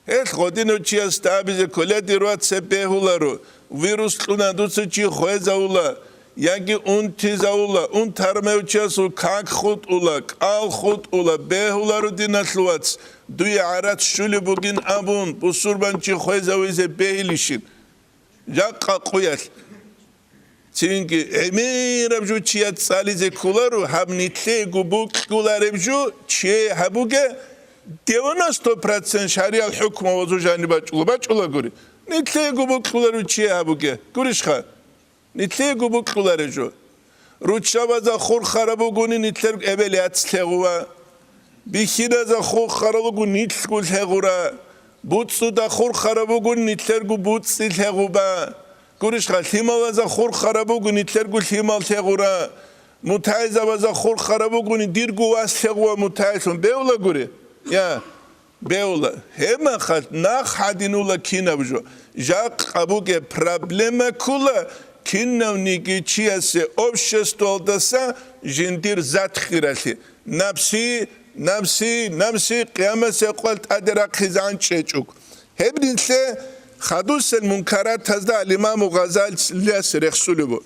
Гьелъ гъодинав чиясда абизе кколеди руа цеб бегьуларо, вирус кьуна дуца чи хвезавула, яги унтизавула, унтармев чиясул как хутӀула, кӀал хутӀула, бегьуларо диналъул вац, дуе гӀарац щулеб бугин абун, бусурбан чи хвезавизе бегьилищин. Жакъа къуялъ. Цинги гӀемераб жо чияд цӀализе кколаро, гьаб нилъего бокьулареб жо чие гьабуге, девяносто процент шариял хӀукму вазу жаниб бачӀула, бачӀулагури. Нилъего бокьулареб чие гьабуге, гурищха? Нилъего бокьулареб жо. Руччабазда хурхараб бугони нилъер эбел-яц лъегъува. Бихьиназда хурхараб буго нилъго лъегъура. БуцӀцӀуда хурхараб бугони нилъерго буцӀцӀи лъегъуба. Гурищха, лъималазда хурхараб буго нилъерго лъимал лъегъура. Мутагьизабазда хурхараб бугони дирго вас лъегъува мутагьилъун. Бегьулагури? Я. Бегьула. Гьебмахалъ нах гьадинула кинаб жо. Жакъа бугеб проблема ккола кинавниги чиясе обществоялдаса жиндир зат хиралъи. Напси, напси, напси, къиямасеб къоялъ тӀаде рахъизегӀан чӀечӀого. Гьеб нилъе хадусел мункаратазда ал-Имаму Гъазалияс рехсулеб буго.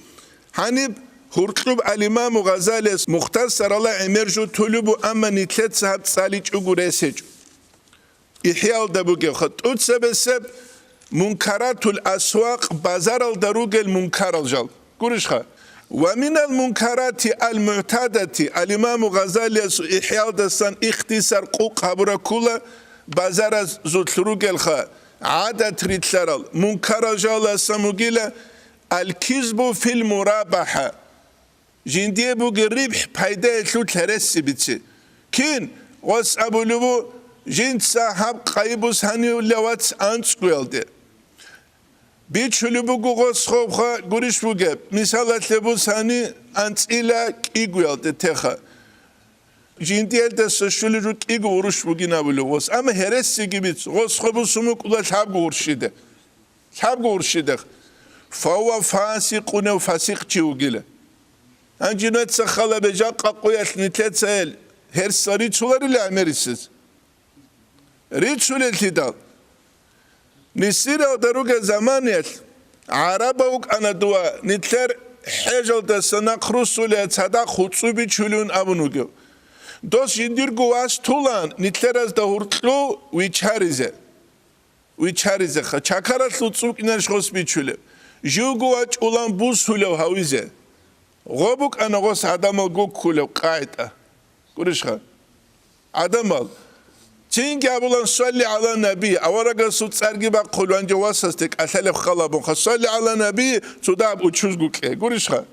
Гьаниб гьуркьуб ал-Имаму Гъазалияс Мухтасаралда гӀемер жо толеб буго, амма нилъеца гьаб цӀаличӀого рес гьечӀо. ИхӀяалда бугебха тӀуцабесеб мункаратул асвакъ, базаралда ругел мункарал жал. Гурищха? Ва минал мункарати ал-мугӀтадати, ал-Имаму Гъазалияс ИхӀяалдасан ихтисар къукъ гьабураб ккола, базаразулъ ругелха, гӀадат рилълъарал, мункарал жаласан вугила, аль-кизбу фил мурабаха. Жиндие бугеб рибхӀ пайдаялъул гьереси бици. Кин? Гъос абулеб бу, жинца гьаб къайи бусанила вац анцӀгоялде. Бичулеб буго гъос хобха гурищ бугеб, мисалалъе бусани анцӀила кӀигоялде теха. Жиндиялдаса щулел жо кӀиго урущ бугин абулеб гъос. Амма гьересиги бицу, гъос хобусумукӀула лъабго урщиде. Лъабго урщидехъ. Фавва фасикъунев фасикъчи вугила. Гьанже нуца халабе жакъа къуялъ нилъецайел гьерса рицуларила гӀемерисез. Рицулеллъидал. Нисиралда ругел заманиялъ гӀараба вукӀана дова, нилъер хӀежалдаса нахъ русуле цадахъ гьуцӀу бичулин абун вугев. Дос жиндирго вас тулан, нилъеразда гьуркьу вичаризе. Вичаризеха, чакаралъул цӀукӀинарищ гъос бичулеб? Живго вачӀулан бусулев гьавизе. Гъо букӀана гъос гӀадамал гуккулев къагӀида. Гурищха? ГӀадамал. Цинги абулан, «Салли гӀала наби», аварагасул цӀарги бахъулев, гьанже васасде кӀалъалеб халабунха, «Салли гӀала наби», цо дагьаб учузго кье. Гурищха?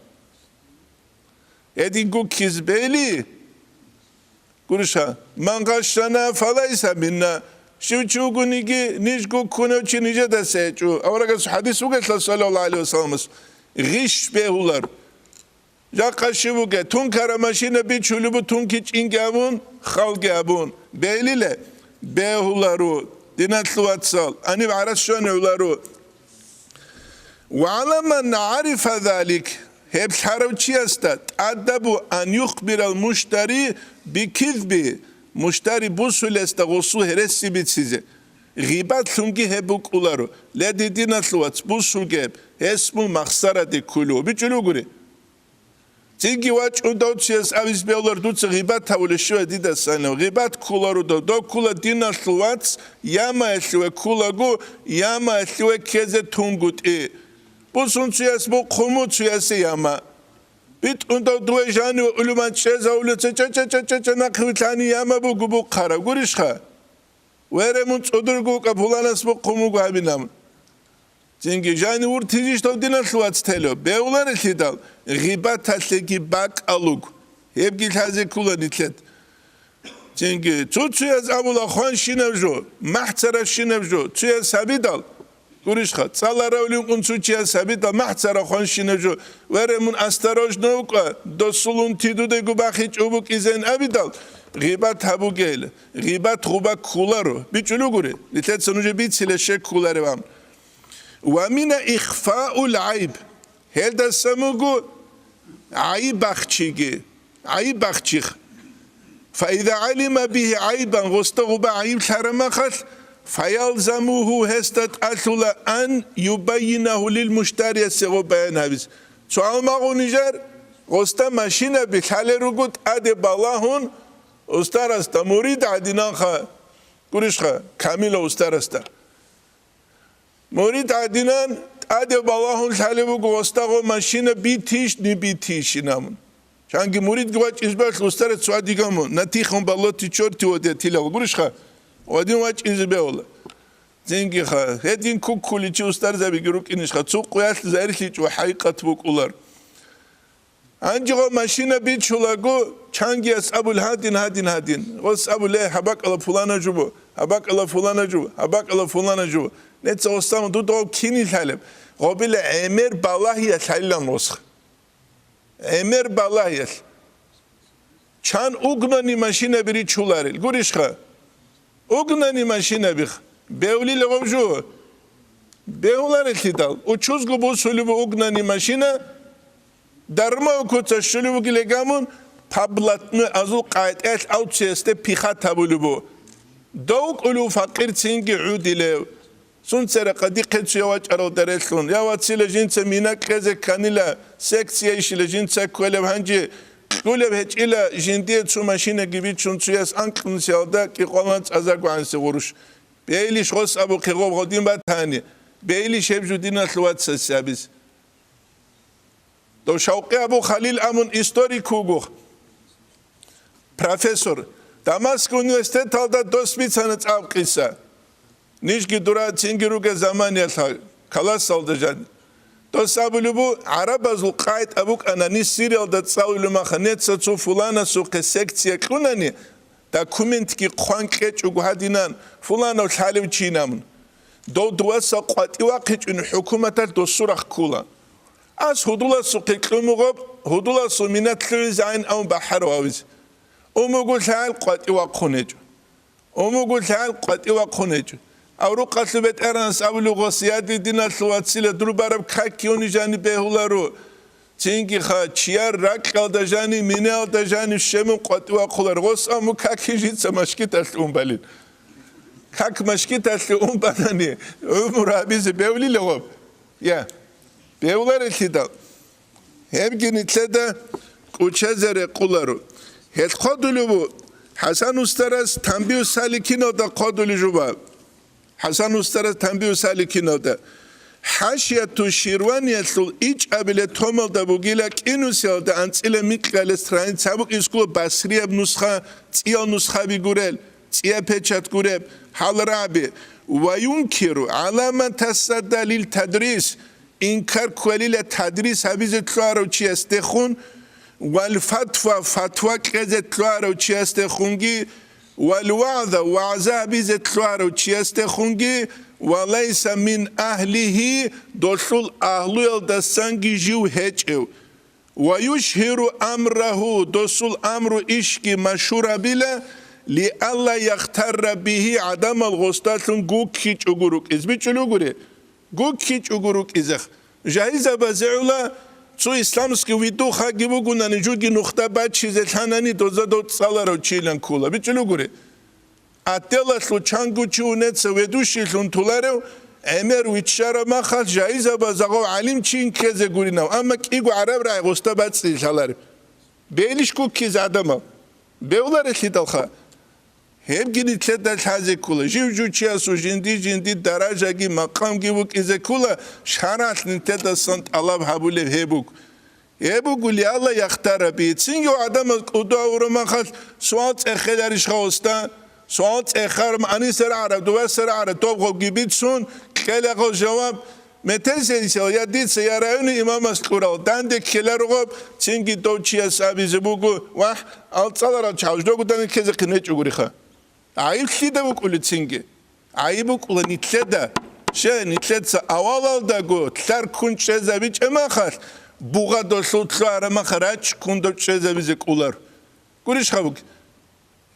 Гьедин гуккиз бели, гуриша, «Ман гъашшана, фалайса минна». Щив чи вугониги, ниж гуккунев чи нижедаса гьечӀо. Аварагас хӀадис бугелъа, саллаллагьу гӀалайгьи вассаламас, гъиш бегьулар. Жакъа щив вуге, тункара машина бичулеб бу, тунки чӀинги абун, халги абун. Бегьлиле? Бегьуларо, диналъул вацал, гьаниб гӀарас щванигӀуларо. «Ва гӀала ман гӀарифа залик», гьеб лъарав чиясда тӀадабу, «ан юхбирал муштари бикизби», муштари бусулесда гъусул гьереси бицизе. Гъибатлъунги гьеб букӀуларо, ле, дидиналъул вац, бусулгеб, гьес мун махсараде кколев бичӀулев гури. Цинги вачӀун дов чияс абиз бегьулар, дуца гъибат гьавулев щивай дидасан. Гъибат кколаро дов, дов ккола диналъул вац, ямаялъуве кколаго, ямаялъуве ккезе тунгутӀи. Бусун цуяс бухъуму, цуясе яма. БитӀун дов дуе жаниве улуман чӀезавулеца, ча-ча-ча-ча-ча, нахъ вилълъани яма буго бухъараб гурищха? Вере, мун цӀодорго вукӀа, пуланас бухъун вуго гьабинаб. Цинги, жани вуртизищ дов диналъул вац телев? Бегьуларелъидал, гъибаталъеги бакӀалуг. Гьебги лъазе ккола нилъед. Цинги, цо-цояз абула хванщинаб жо, махӀцаравщинаб жо, цояз гьабидал, гурищха, цӀаларавлин ун цо чияз гьабидал, махӀцарав хванщинаб жо, вере, мун осторожно вукӀа, досулун тидудего бахичӀо букӀизен абидал, гъибат гьабугейла, гъибат гъуба кколаро, бичӀулугури, нилъеца нужер бицила щек кколарев ам. Ва мина ихфаул гӀайб. Гьелдасан буго гӀайиб бахчиги, гӀайиб бахчих. Фаиза гӀалима бигьи гӀайбан, гъосда гъуба гӀайиб лъараб махалъ, фаялзамугьу, гьесда тӀалъула, ан юбайинагьу лил муштариясе гъоб баян гьабиз. Цо гьалмагъун нижер, гъосда машинаби лъалел руго тӀаде балагьун, устарасда мурид гӀадинанха, гурищха, камила устарасда. Мурид гӀадинан тӀаде балагьун лъалеб буго, гъосда гъо машина битищ, не битищин абун. Чанги муридги вачӀиз бегьулъ устарас цо гьадигамун, натихун болоте чёрти воде тилал гурищха, гьадин вачӀизе бегьула. Цинги-ха, гьедин куккуличи устарзабиги рукӀинищха, цо къуялъ зарилъичӀо хӀакъикъат букӀулар. Гьанже гъо машина бичулаго, чангияс абул гьадин, гьадин, гьадин. Гъос абуле, гьабакӀала пулана жубу, гьабакӀала пулана жубу, гьабакӀала пулана жубу. Неца гъосдамун дуда гъов кини лъалеб? Гъобила гӀемер балагьиялъ гьайилан гъосха. ГӀемер балагьиялъ. Чан угнани машинаби ричуларел, гурищха? Угнани машинабих. Бевлила гъов жо. Бегьуларелъидал, учузго бусулеб угнани машина, дармав куца щулеб бугилегамун, по блатной азул къайтӀаялъ авциясде пихат гьабулеб бу. Дов кӀулев факъир цинги гӀудилев. Сунцара къадихъе цуя вачӀарал дарелъун. Я вацила жинца мина кьезе кканила, секция ишила жинца кколеб гьанже, кьулеб гьечӀила жиндие цо машинаги бичун цуяс анкьнусиялда кӀикъвалан цӀазагогӀанси гъурущ. Бейлищ гъос абухъе гъоб гъодин батани, бейлищ гьеб жудиналъ вацасябиз. Дов Шавкъи Абу Халил абун историк вуго, профессор, Дамаск университеталда дос бицана цӀакъ къиса. Нижги дура цинги ругел заманиялъ каласалда жан. Дос абулеб бу, гӀарабазул къагӀида букӀана, ниж Сириялда цӀалулеб маха, неца цо фуланасухъе секция кьунани, документги хъван кьечӀого гьадинан, фуланав лъалев чи намун. Дов дуваса къватӀи вахъичӀун хӀукуматалъ досу рахъ ккула. Ас гьудуласухъе кьун бугеб, гьудуласул минат лъугӀизегӀан абун бахӀарав гьавизе. Ун буго лъагӀел къватӀи вахъун гьечӀо. Ун буго лъагӀел къватӀи вахъун гьечӀо. Аврукъалъул бетӀергьанас абулев гъос, я дир диналъул вацила, дур бараб какги унижани бегьуларо. Цинги ха, чияр ракьалда жани, минеялда жани щемун къватӀи вахъулар. Гъос аму какги жица машгиталъ ун балин. Как машгиталъе ун банани, гӀумру гьабизе бевлила гъоб? Я, бевларелъидал. Гьебги нилъеда кӀучезе рекъоларо. Гьел хъодулев ву, ХӀасан устарас Танбигьу саликиналда хъодулев жуба. ХӀасан устарас Танбигьу саликиналда. ХӀашияту Ширваниялъул ичӀабиле томалда бугила кӀинусиялда анцӀила микьалес страница гьабукӀ искула басрияб нусха, цӀиял нусхаби гурел, цӀия печат гуреб, гьал рагӀаби, ва юнкиру гӀаламатасда далил тадрис, инкар кквелила тадрис гьабизе лъугьарав чиясдехун, вал фатва, фатва кьезе лъугьарав чиясдехунги, вал вагӀза, вагӀза гьабизе лъугьарав чиясдехунги, ва лайса мин агьлигьи, долъул агьлуялдасанги жив гьечӀев. Ва юшгьиру амрагьу, досул амру ишги машгьурабила, лиалла яхтарра бигьи, гӀадамал гъосдалъун гуккичӀого рукӀиз бичӀчӀулев гури. ГуккичӀого рукӀизех. Жагьилзабазе гӀула, цо исламский видухаги бугунани, жуги нухда бачизе лъанани, доза дов цӀаларав чилан ккола, бичӀчӀулев гури. Отделалъул чангу чи унеца ведущийлъун туларев гӀемер виччараб махалъ жагьилзабазда гъов гӀалимчи инккезе гуринав, амма кӀиго гӀараб рагӀи гъосда бацӀцӀи лъалареб. Бейлищ гуккизе гӀадамал? Бевларелъидалха. Гьебги нилъеда лъазе ккола. Жив-жив чиясул жинди-жинди даражаги макъамги букӀизе ккола, шаргӀалъ нилъедасан тӀалаб гьабулеб гьеб буго. Гьеб буго лиалла яхтарра бигьи. Цинги гӀадамаз кӀуду гьавураб махалъ суал цӀехеларищха гъосда? Суал цӀехараб, гьаниса рагӀараб, дубаса рагӀараб, доб гъобги бицун, кьела гъов жаваб. Метер сенсиял, я дица, я районный имамас кьурал, данде ккеларо гъоб, цинги дов чияс абизе буго, вагь, алцӀаларал чагӀаз жого данде ккезе хъин гьечӀогуриха. ГӀайиб лъида букӀулеб цинги? ГӀайиб букӀула нилъеда. Щай, нилъеца авалалдаго лъар ккун чӀезабичӀеб махалъ, бугъа долъул лъугӀараб махалъ рачӀ ккун дов чӀезабизе кӀолар. Гурищха буги?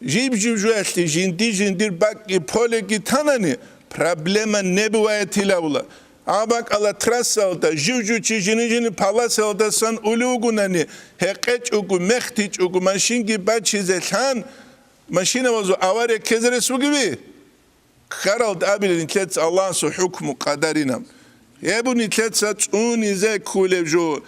Жиб-жиб жуялъе жинди-жиндир бакӀги полеги танани, проблема не бывает илавула. А бакӀала трассаялда жив-жив чи жини-жини паласаялдасан улев вугунани, гьекъечӀого, мехтичӀого машинги бачизе лъан, машинабазул авария ккезе рес бугеви? Ккаралда абила нилъеца Аллагьасул хӀукму къадаринаб. Гьеб нилъеца цӀунизе кколеб жо.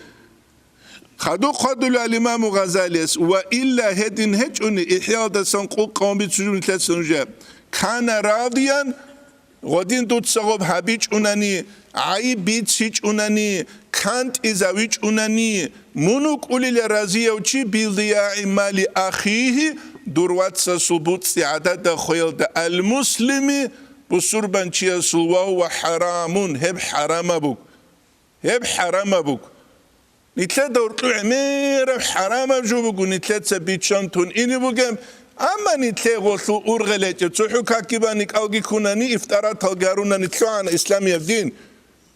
Хадуб хъвадулев имаму Гъазалияс, ва илла гьедин гьечӀони, ИхӀяалдасан къулкъамун бицунеб нилъеца нужее. Кана радиян, гъодин дуца гъоб гьабичӀунани, гӀайиб бицичӀунани, кантӀизавичӀунани, мун вукӀулила разияв чи билдияи мали ахихи, дур вацасул буцӀцӀи гӀадада хвеялда, ал-муслими, бусурбанчиясул, ва гьува хӀарамун, гьеб хӀарамаб буго. Гьеб хӀарамаб буго. Нилъеда гьоркьоб гӀемераб хӀарамаб жо буго, нилъеца биччан тун ине бугеб, амма нилъее гъолъул ургъел гьечӀеб, цохӀо какги бани кӀалги ккунани, ифтараталги гьарунани лъугӀана исламияб дин.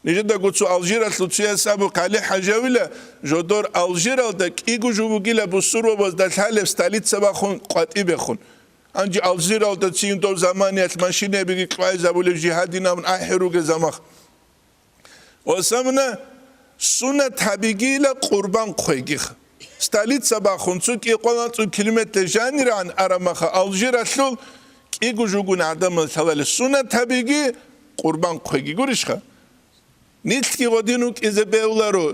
Нижедаго цо Алжиралъул цояс абу, ХъалихӀажи гьавила, жодор Алжиралда кӀиго жо бугила бусурбабазда лъалеб столица бахун, къватӀибехун. Гьанже Алжиралда цин дов заманиялъ машинабиги кьвайзабулеб жигьадинабун ахӀи ругезамах. Ва самна сунат гьабигила къурбан хъвегиха. Столица бахун цо кӀикъоялда цӀун километр жанирагӀан арамаха Алжиралъул кӀиго жугун гӀадамал лъалали сунат гьабиги къурбан хъвеги гурищха? Нилъги гъодин вукӀизе бегьуларо.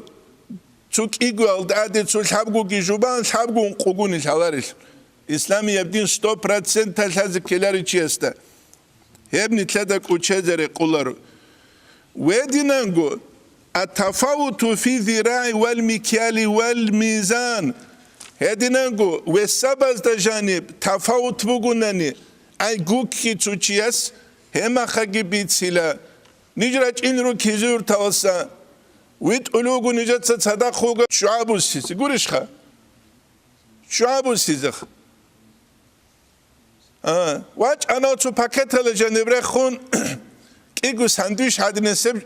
Цо кӀигоялда аде цо лъабгоги жубан, лъабго ункъугуни лъаларел. Исламияб дин сто процент лъазе ккеларичиясда. Гьеб нилъеда кӀучезе рекъоларо. Гьединанго, ат-тафавуту фи зирагӀи вал микяли вал мизан. Гьединанго весабазда жаниб тафавут бугунани, ай гукки цо чияс гьемахаги бицила. Ниж рачӀин рукизур таласа, витӀулугу нижеца цадахъ вуго ччугӀа буссизе, гурищха? ЧчугӀа буссизех. А, вачӀана цо пакетала жаниб рехун, кӀиго сандвич гьадинесеб,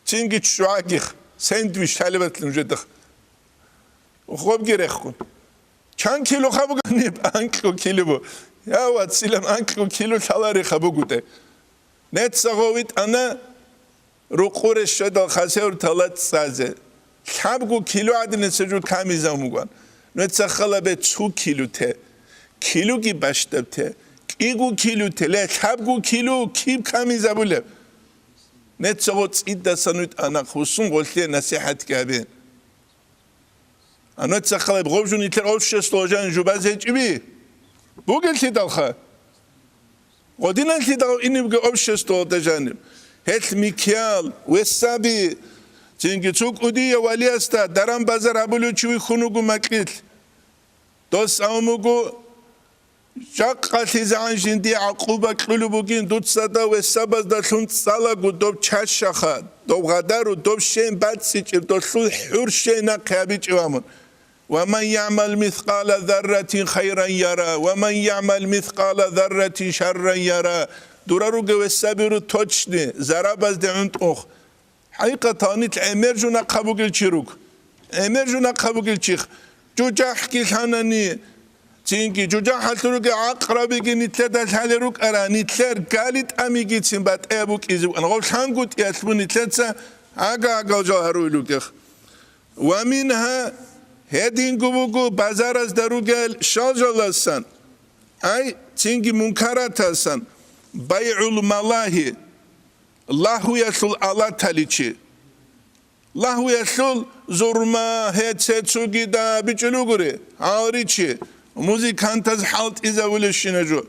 цинги ччугӀагих, сендвич лъалебатлъун жедах. Гъобги рехун. Чан кило хабуганиб? Анкьу кило бу. Я, вацилан анкьу кило лъалари хабугутӀе. Нецагъо витӀана рукъуре щведал хасевр тала цӀазе. Лъабгу кило гӀадинеца жу камизан вуган. Нуца халабе цу килу те. Килуги бащдаб те. КӀигу килу те. Ле, лъабгу килу киб камизабулеб? Нецагъо цӀидасан витӀана хусун гъолъе насихӀатги гьабе. Ануца халаб гъов жун итлъер обществоялда жаниб жубаз гьечӀиби? Бугеллъидалха. Гъодиналлъидал инебги обществоялда жаниб. Гьелъ микьял, весаби, цинги цо кӀудияв валиясда даран-базар гьабулев чи вихьун вуго макьилъ. Дос авун вуго, жакъалъизегӀан жиндие гӀакъуба кьулеб бугин, дуца дов весабаздалъун цӀалаго доб чащаха, доб гъадару, доб щейин бацӀцӀичӀеб, долъул хӀур щейин нахъе гьабичӀев гьамун. «Ва ман ягӀмал мискъала зарратин хайран яра, ва ман ягӀмал мискъала зарратин шарран яра». Дура ругев весабиру точни, зарабазде гӀунтӀухъ. ХӀакъикъаталда нилъ гӀемер жунахъа бугел чи руго. ГӀемер жунахъа бугел чих. ЖужахӀги лъанани, цинги жужахӀалъур ругел гӀакърабиги нилъеда лъалел рукӀара, нилъер гали тӀамигицин батӀияб букӀизе букӀана. Гъов лъангутӀиялъ бу нилъеца гӀага-гӀагал жал гьарулел ругех. Ва мингьа, гьединго буго базаразда ругел шалжаласан, ай, цинги мункаратасан, байгӀул малагьи, лагьуялъул алаталичи. Лагьуялъул зурма, гьеце цогида бичӀчӀулугури, гьалричи, музыкантаз хӀалтӀизавулебщина жо.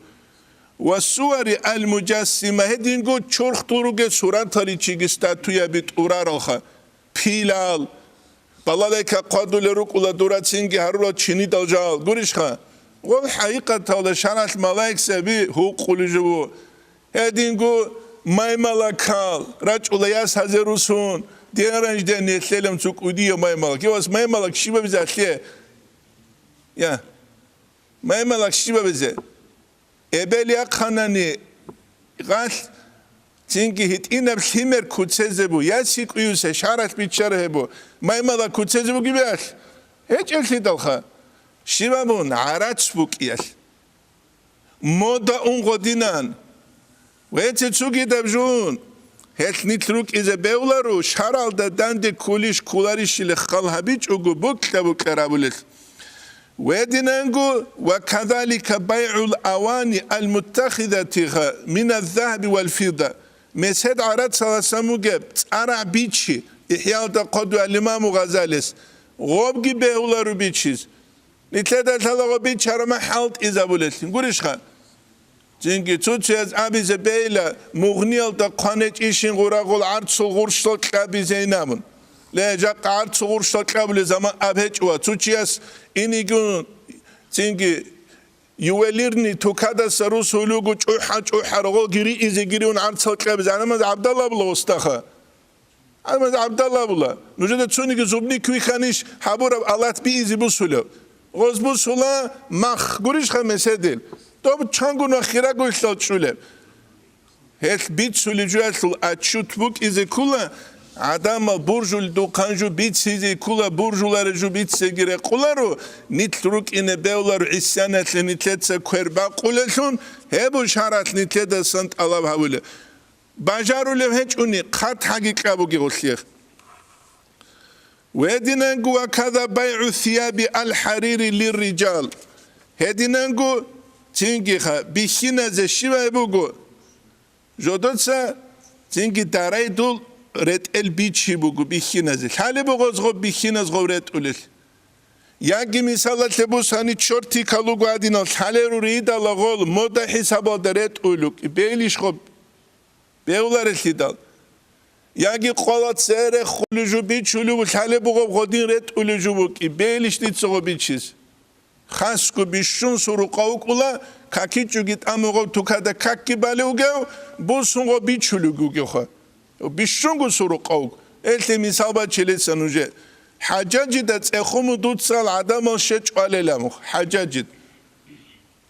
Ва сувари ал-мужассима, гьединго чорхдул ругел сураталичиги статуяби тӀураралха. Пилал, балалайка хъвадулел рукӀула, дурацинги гьарурал чинидал жал. Гурищха? Гъол хӀакъикъаталда шаралъ малаикзаби гьукъулел жо ву. Гьединго маймалакал рачӀула яс гьазе русун, день рождения лъелам цо кӀудияв маймалак. Я, вас маймалак щибабизе алъе? Я, маймалак щибабизе? Эбел яхъанани гъалъ, цинги гьитӀинаб лъимер куцезе бу, я сикӀуюсе шаралъ биччар гьебу, маймалак куцезе бугеб алъ? ГьечӀеллъидалха, щибабун гӀарац букӀиялъ. Мода ун гъодинан. Веце цугидаб жун. Гьелъ нилъ рукӀизе бевлару, шаралда данде ккулищ ккуларищиле хал гьабичӀого букьа-букьа рабулел. Гьединанго, ва кадалика байгӀул авани ал-муттахизатиха миназ-загьаби вал-фидда. Месед гӀарацаласан бугеб цӀарагӀ бичи, ИхӀялда хъвадуял имаму Гъазалис, гъобги бегьулару бичиз. Нилъеда лъалаго бичарама хӀалтӀизабулелъин гурищха? Цинги цуцияз абизе бейла, мугъниялда хъванечӀищин гъурагъул гӀарцул гъурщал кьабизейин абун. Ле, жакъа гӀарцул гъурщал кьабулел заман аб гьечӀо ва цуцияс инигун, цинги ювелирный тукадаса русулугу чӀухӀа-чӀухӀа рогъо гири изе гириун гӀарцал кьабизе гӀаламаз гӀабдалла абула устаха. Гьанмаз гӀабдалла абула, нужеда цониги зубник вихьанищ гьабураб алат биизе бусулев? Гъоз бусула мах, гурищха меседил? Доб чангун ва хирагуйлъал чӀулеб. Гьелъ бицулеб жоялъул отчет букӀизе ккула, гӀадамал буржулдухъан жо бицизе ккула, буржулареб жо бицеги рекъоларо, нилъ рукӀине бевларо гӀисяналъе нилъеца квер бакъулелъун, гьеб шаргӀалъ нилъедасан тӀалаб гьавулеб. Бажарулев гьечӀони, хъатгӀаги кьабуге гъолъе. Гьединанго ва када байгӀу сияби ал-хӀарири лирриджал. Гьединанго цинги ха, бихьиназе щивай буго? Жодоца цинги дарайдул ретӀел бичи буго бихьиназе. Лъалеб бугъоз гъоб бихьиназ гъов ретӀулел. Яги мисалалъе бусани чорти калуго гьадинал лъалеру ридала гъол мода хӀисабалда ретӀулукӀи, бейлищ гъоб? Бегьуларелъидал. Яги къвала цере хуле жо бичулев лъалеб бугъаб гъодин ретӀулев жо букӀи, бейлищ дица гъо бичиз? Хасго бищун сурукъа вукӀула, какичӀоги тӀамугъав тукада какги балев вугев, бусунго бичулев вугевха. Бищунго сурукъа вуго. Элъе мисал бачилеца нужее. ХӀажжажида цӀехуму дуцал гӀадамал щечӀвалелам, ХӀажжажид.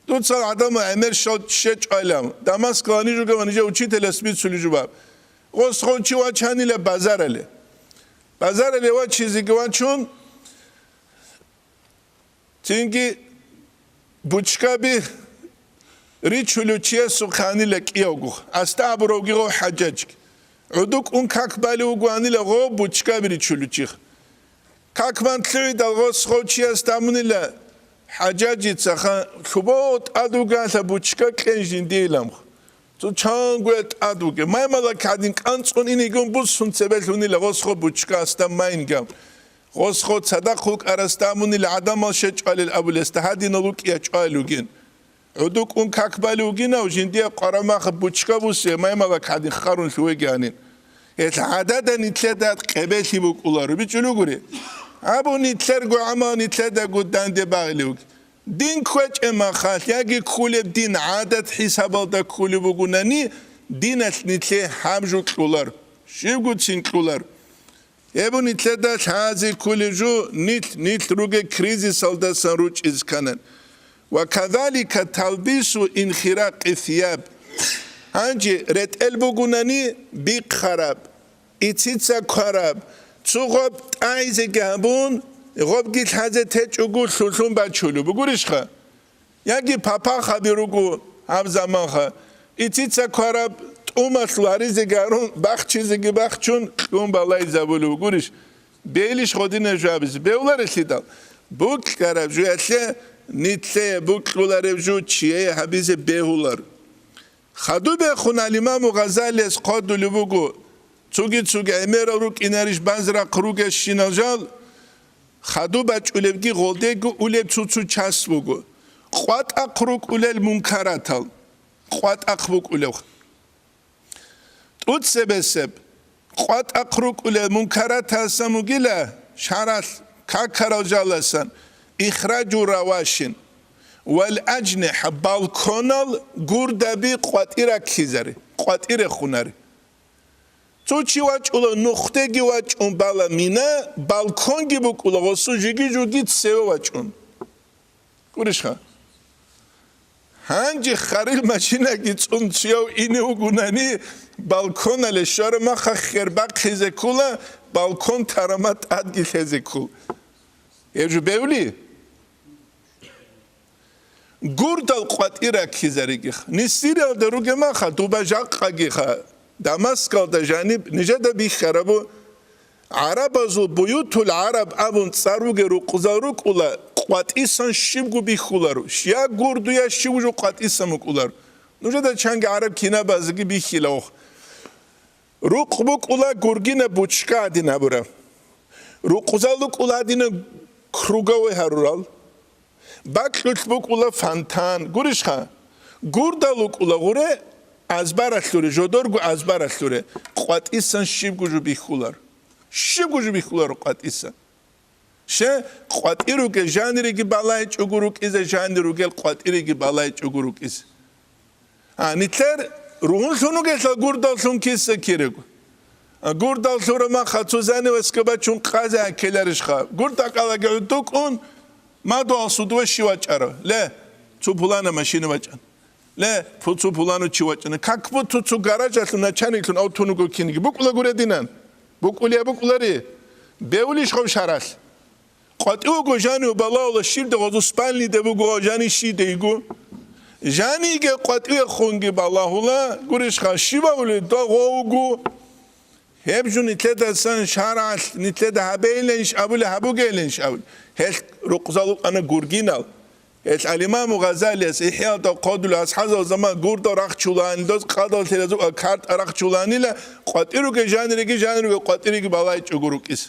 Дуцал гӀадамал гӀемер щал щечӀвалелам. Дамаскалани жугавани жа учителяс бицули жубаб. Гъос гъов чи вачанила базарале. Базарале вачизеги вачун, цинги бучкаби ричулев чиясухъанила кӀиявго, аста абуравги гъов ХӀажжажги. ГӀодукӀун как балев вугоанила гъов бучкаби ричулев чихъ. Как бан лъугӀидал гъос гъов чияс тамунила ХӀажжажицаха лъубо тӀад вугалъа бучка кьен жиндиеламха. Цо чангуя тӀад вугев. Маймалак гьадин кӀанцӀун инигун бусун цебелъунила гъос гъов бучка аста майингам. Гъос гъо цадахъ вукӀарас тамунил гӀадамал щечӀвалел абулесда гьадинал вукӀия чӀвалел вугин. ГӀодукӀун как балев вугинав жиндия къварамахъ бучка бусе маймалак гьадин харун лъугьеги гьанин. Гьел гӀадада нитлъеда къебелъи букӀуларо, бичӀулугури. Абу нитлъерго гӀамал нитлъедаго данде багъилев вуги. Дин кквечӀеб махалъ яги ккулеб дин гӀадат хӀисабалда ккулеб бугунани, диналъ нитлъе гьаб жо кьулар, щибгуцин кьулар. Гьеб нилъеда лъазе кколеб жо, нилъ, нилъ ругел кризисалдасан ручӀиз кканан. Ва кадалика талбису инхиракъи сияб. Гьанже ретӀел бугунани бихъараб, ицица квараб, цо гъоб тӀагӀизеги гьабун, гъобги лъазе течӀого лъулъун бачулеб бугурищха? Яги папахаби руго гьаб заманха, ицица квараб тӀумалъ варизеги гьарун, бахчизеги бахчун, кьун балайзабулев гурищ? Бейлищ гъодинаб жо гьабизе? Бевларелъидал, букьараб жоялъе, нилъее букьулареб жо чияе гьабизе бегьулар. Хадубехун ал-Имаму Гъазалияс хъвадулеб буго, цоги-цоги гӀемерал рукӀинарищ базрахъ ругелщинал жал, хадуб бачӀулебги гъолдего улеб цо-цо час буго. КъватӀахъ рукӀулел мункаратал, къватӀахъ букӀулев. ТӀуцебесеб къватӀахъ рукӀулел мункаратасан вугила шаралъ какарал жаласан ихраджу равашин вал аджнихӀа, балконал гурдаби къватӀи раккизари, къватӀи рехунари. Цо чи вачӀула, нухдеги вачӀун бала мина, балконги букӀула, гъосу жиги-жуги цеве вачӀун. Гурищха? Гьанже харил машинаги цӀун чияв ине вугунани, балконале щвараб маха хер бахъизе ккула, балкон тарама тӀадги лъезе ккул. Гьеб жо бевли? Гурдал къватӀира ккизаригиха. Нисириялда ругемаха, дуба жакъагиха, Дамаскалда жаниб нижеда бихьарабу, гӀарабазул буютул гӀараб абун цӀар ругел рукъзал рукӀула, къватӀисан щибго бихьуларо, я гурду, я щив жо къватӀисан букӀуларо. Нужеда чанги гӀараб кинабазеги бихьила ох. Рукъ букӀула гургина бучка гьадин гьабураб. Рукъзал рукӀула гьадина круговой гьарурал. Бакьулъ букӀула фонтан. Гурищха? Гурдал рукӀула гъуре азбаралъуре, жодорго азбаралъуре. КъватӀисан щибго жо бихьулар. Щибго жо бихьуларо къватӀисан. Ще, къватӀи ругел жанириги балайчӀого рукӀизе, жанир ругел къватӀириги балайчӀого рукӀизе. А, нилъер ругьунлъун вугелъул гурдаллъун киса кирего. А, гурдаллъура маха цо занавеска бачун къазе аккеларищха? Гурда кӀалаги гӀудукӀун, мадугьал судуе щив вачӀара? Ле, цо пулана машина вачӀан. Ле, пу-, цо пулану чи вачӀана. Как будто цо гаражалъун начальниклъун ав тунуго киниги. БукӀула гурединан. БукӀулия букӀулари. Бевлищ гъов шаралъ? КъватӀивго жанив балагьула щибде гъозу спальниде буго, жани щиде йиго. Жаниге къватӀивехунги балагьула, гурищха, щибавли дагъовго. Гьеб жо нилъедасан шаргӀалъ, нилъеда гьабейиланищ абули, гьабугейиланищ абули. Гьелъ рукъзал рукӀана гургинал. Гьелъ ал-Имаму Гъазалияс ИхӀяалда хъодула асхӀазал заман гурдал рахчулаанилаз къадал лъелазул картӀа рахчулаанила, къватӀируге жанириги жанируге къватӀириги балайчӀого рукӀис.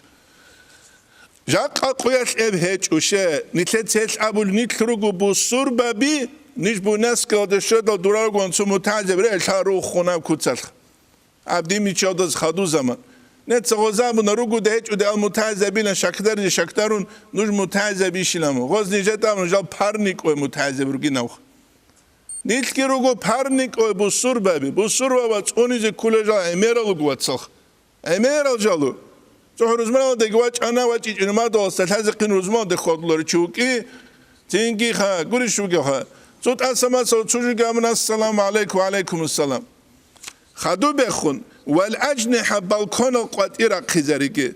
Жакъа къуялъ эб гьечӀо, ще, нилъеца гьелъ абулеб, нилъ руго бусурбаби, ниж буйнаскалда щведал дураргун цо мутагӀзиб релъа руххунаб куцалъ. Абдимичалдаз хаду заман. Неца гъозабуна ругода гьечӀода ал мутагӀизабилан шакдарни шакдарун, нуж мутагӀизаб ишилан. Гъоз нижетӀа нужал парникӀой мутагӀизаб ругинавх. Нилъги руго парникӀой бусурбаби, бусурбаба цӀунизе кколел жал гӀемерал руго, вацалх. ГӀемерал жалу. ЦӀухӀ рузманалдеги вачӀана, вачӀичӀин мадугьалса лъазехъин рузманалде хьвадулари чи вукӀи, цинги ха, гурищ вугевха. Цо тӀаса-масал цо жуги абуна: «Ассаламу гӀалайкум». «Ва гӀалайкумуссалам». Хадуб бехун, вал ажнихӀа, балконал къватӀир рахъизариги.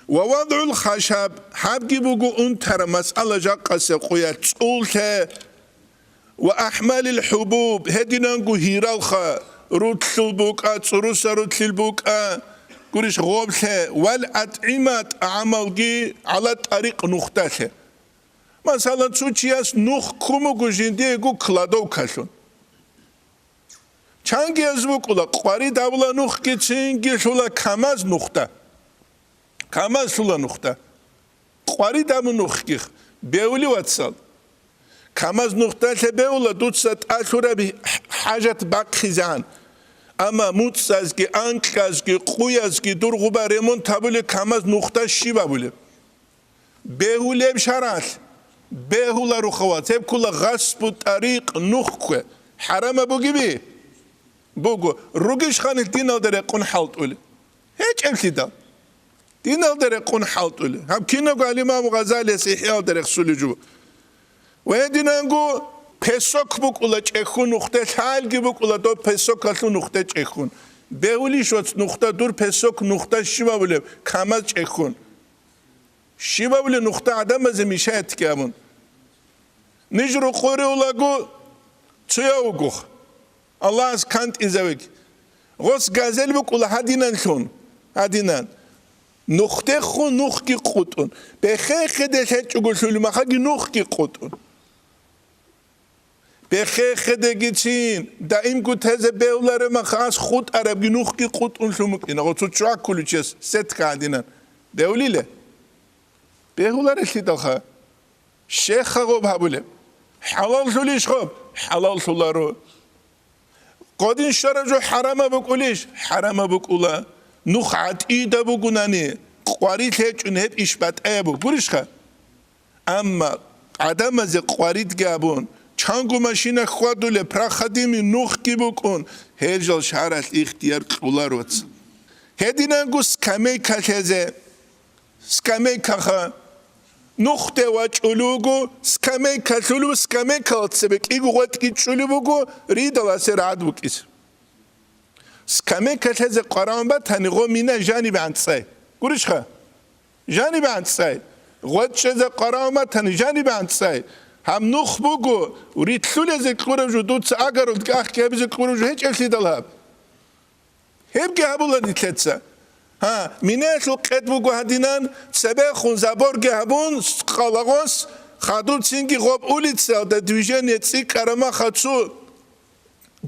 Ва вадгӀул хашаб, гьабги буго унтара масъала жакъасеб къуялъ цӀуллъе. Ва ахӀмалил хӀубуб, гьединанго гьиралха, рулълъул букӀа, цӀуруса рулълъил букӀа, гурищ гъоблъе, вал атӀима, тӀагӀамалги гӀала тӀарикъ нухдалъе. Масалан, цо чияс нух ккун буго жиндиего кладовкалъун. Чангияз букӀула, къварид абула нухги цинги лъула камаз нухда. Камаз лъула нухда. Къварид абу нухги бевли, вацал. Камаз нухда лъе бевла дуца тӀалъураб хӀ-, хӀажат бахъизегӀан. Амма муцӀазги, анкьазги, къуязги дур гъуба ремонт гьабулеб камаз нухда щиб абулеб? Бегьулеб шаргӀалъ, бегьуларо хават, гьеб ккула гъасбу тӀарикъ, нух ккве. ХӀарамаб бугеби? Буго. Ругищ ханилъ диналда рекъон хӀалтӀулеб? ГьечӀеблъидал. Диналда рекъон хӀалтӀулеб. Гьаб кинабго гьал имам Гъазалияс ИхӀяалда рехсулеб жо. Ва гьединанго песок букӀула чӀехьун нухде, лъалги букӀула доб песокалъул нухде чӀехьун. Бегьулищ, вац, нухда, дур песок нухда щиб абулеб, камаз чӀехьун? Щиб абулеб нухда гӀадамазе мешаятги абун? Ниж рукъуре улаго цояв вугох. Аллагьас кантӀизавеги. Гъос газел букӀула гьадинанлъун, гьадинан. Нухдехун нухги къутӀун. Бехе-хеде лъечӀого лъулеб махаги нухги къутӀун. Бехе-хедегицин, даимго тезе бегьулареб махас хутӀарабги нухги къутӀун лъумукӀина. Гъо цо чӀваккулев чияс сетка гьадинан. Бегьулиле? Бегьуларелъидалха. Щехха гъоб гьабулеб? ХӀалаллъулищ гъоб? ХӀалаллъуларо. Гъодин щвараб жо хӀарамаб букӀулищ? ХӀарамаб букӀула. Нух гӀатӀида бугунани, къварилъ гьечӀун гьеб иш батӀаяб бугурищха? Амма гӀадамазе къваридги абун, чанго машина хьвадулеб, проходимый нухги букӀун, гьел жал шаралъ ихтияр кьулароц. Гьединанго скамейка лъезе, скамейкаха, нухде вачӀулев вуго, скамейка лъулев, скамейкала цебе кӀиго гъветӀги чӀулев вуго, ридал асер гӀад букӀизе. Скамейка лъезе къварагӀун батани, гъо мина жанибе анцӀай. Гурищха? Жанибе анцӀай. ГъветӀ чӀезе къварагӀун батани, жанибе анцӀай. Гьаб нух буго, рилълъулезе кьураб жо дуца агарулги ахги гьабизе кьураб жо гьечӀеблъидал гьаб. Гьебги гьабула нилъеца. Гьа, минаялъул къед буго гьадинан, цебехун заборги гьабун, къалагъос, хадуб цинги гъоб улицаялда движение цӀикӀкӀараб махалъ цо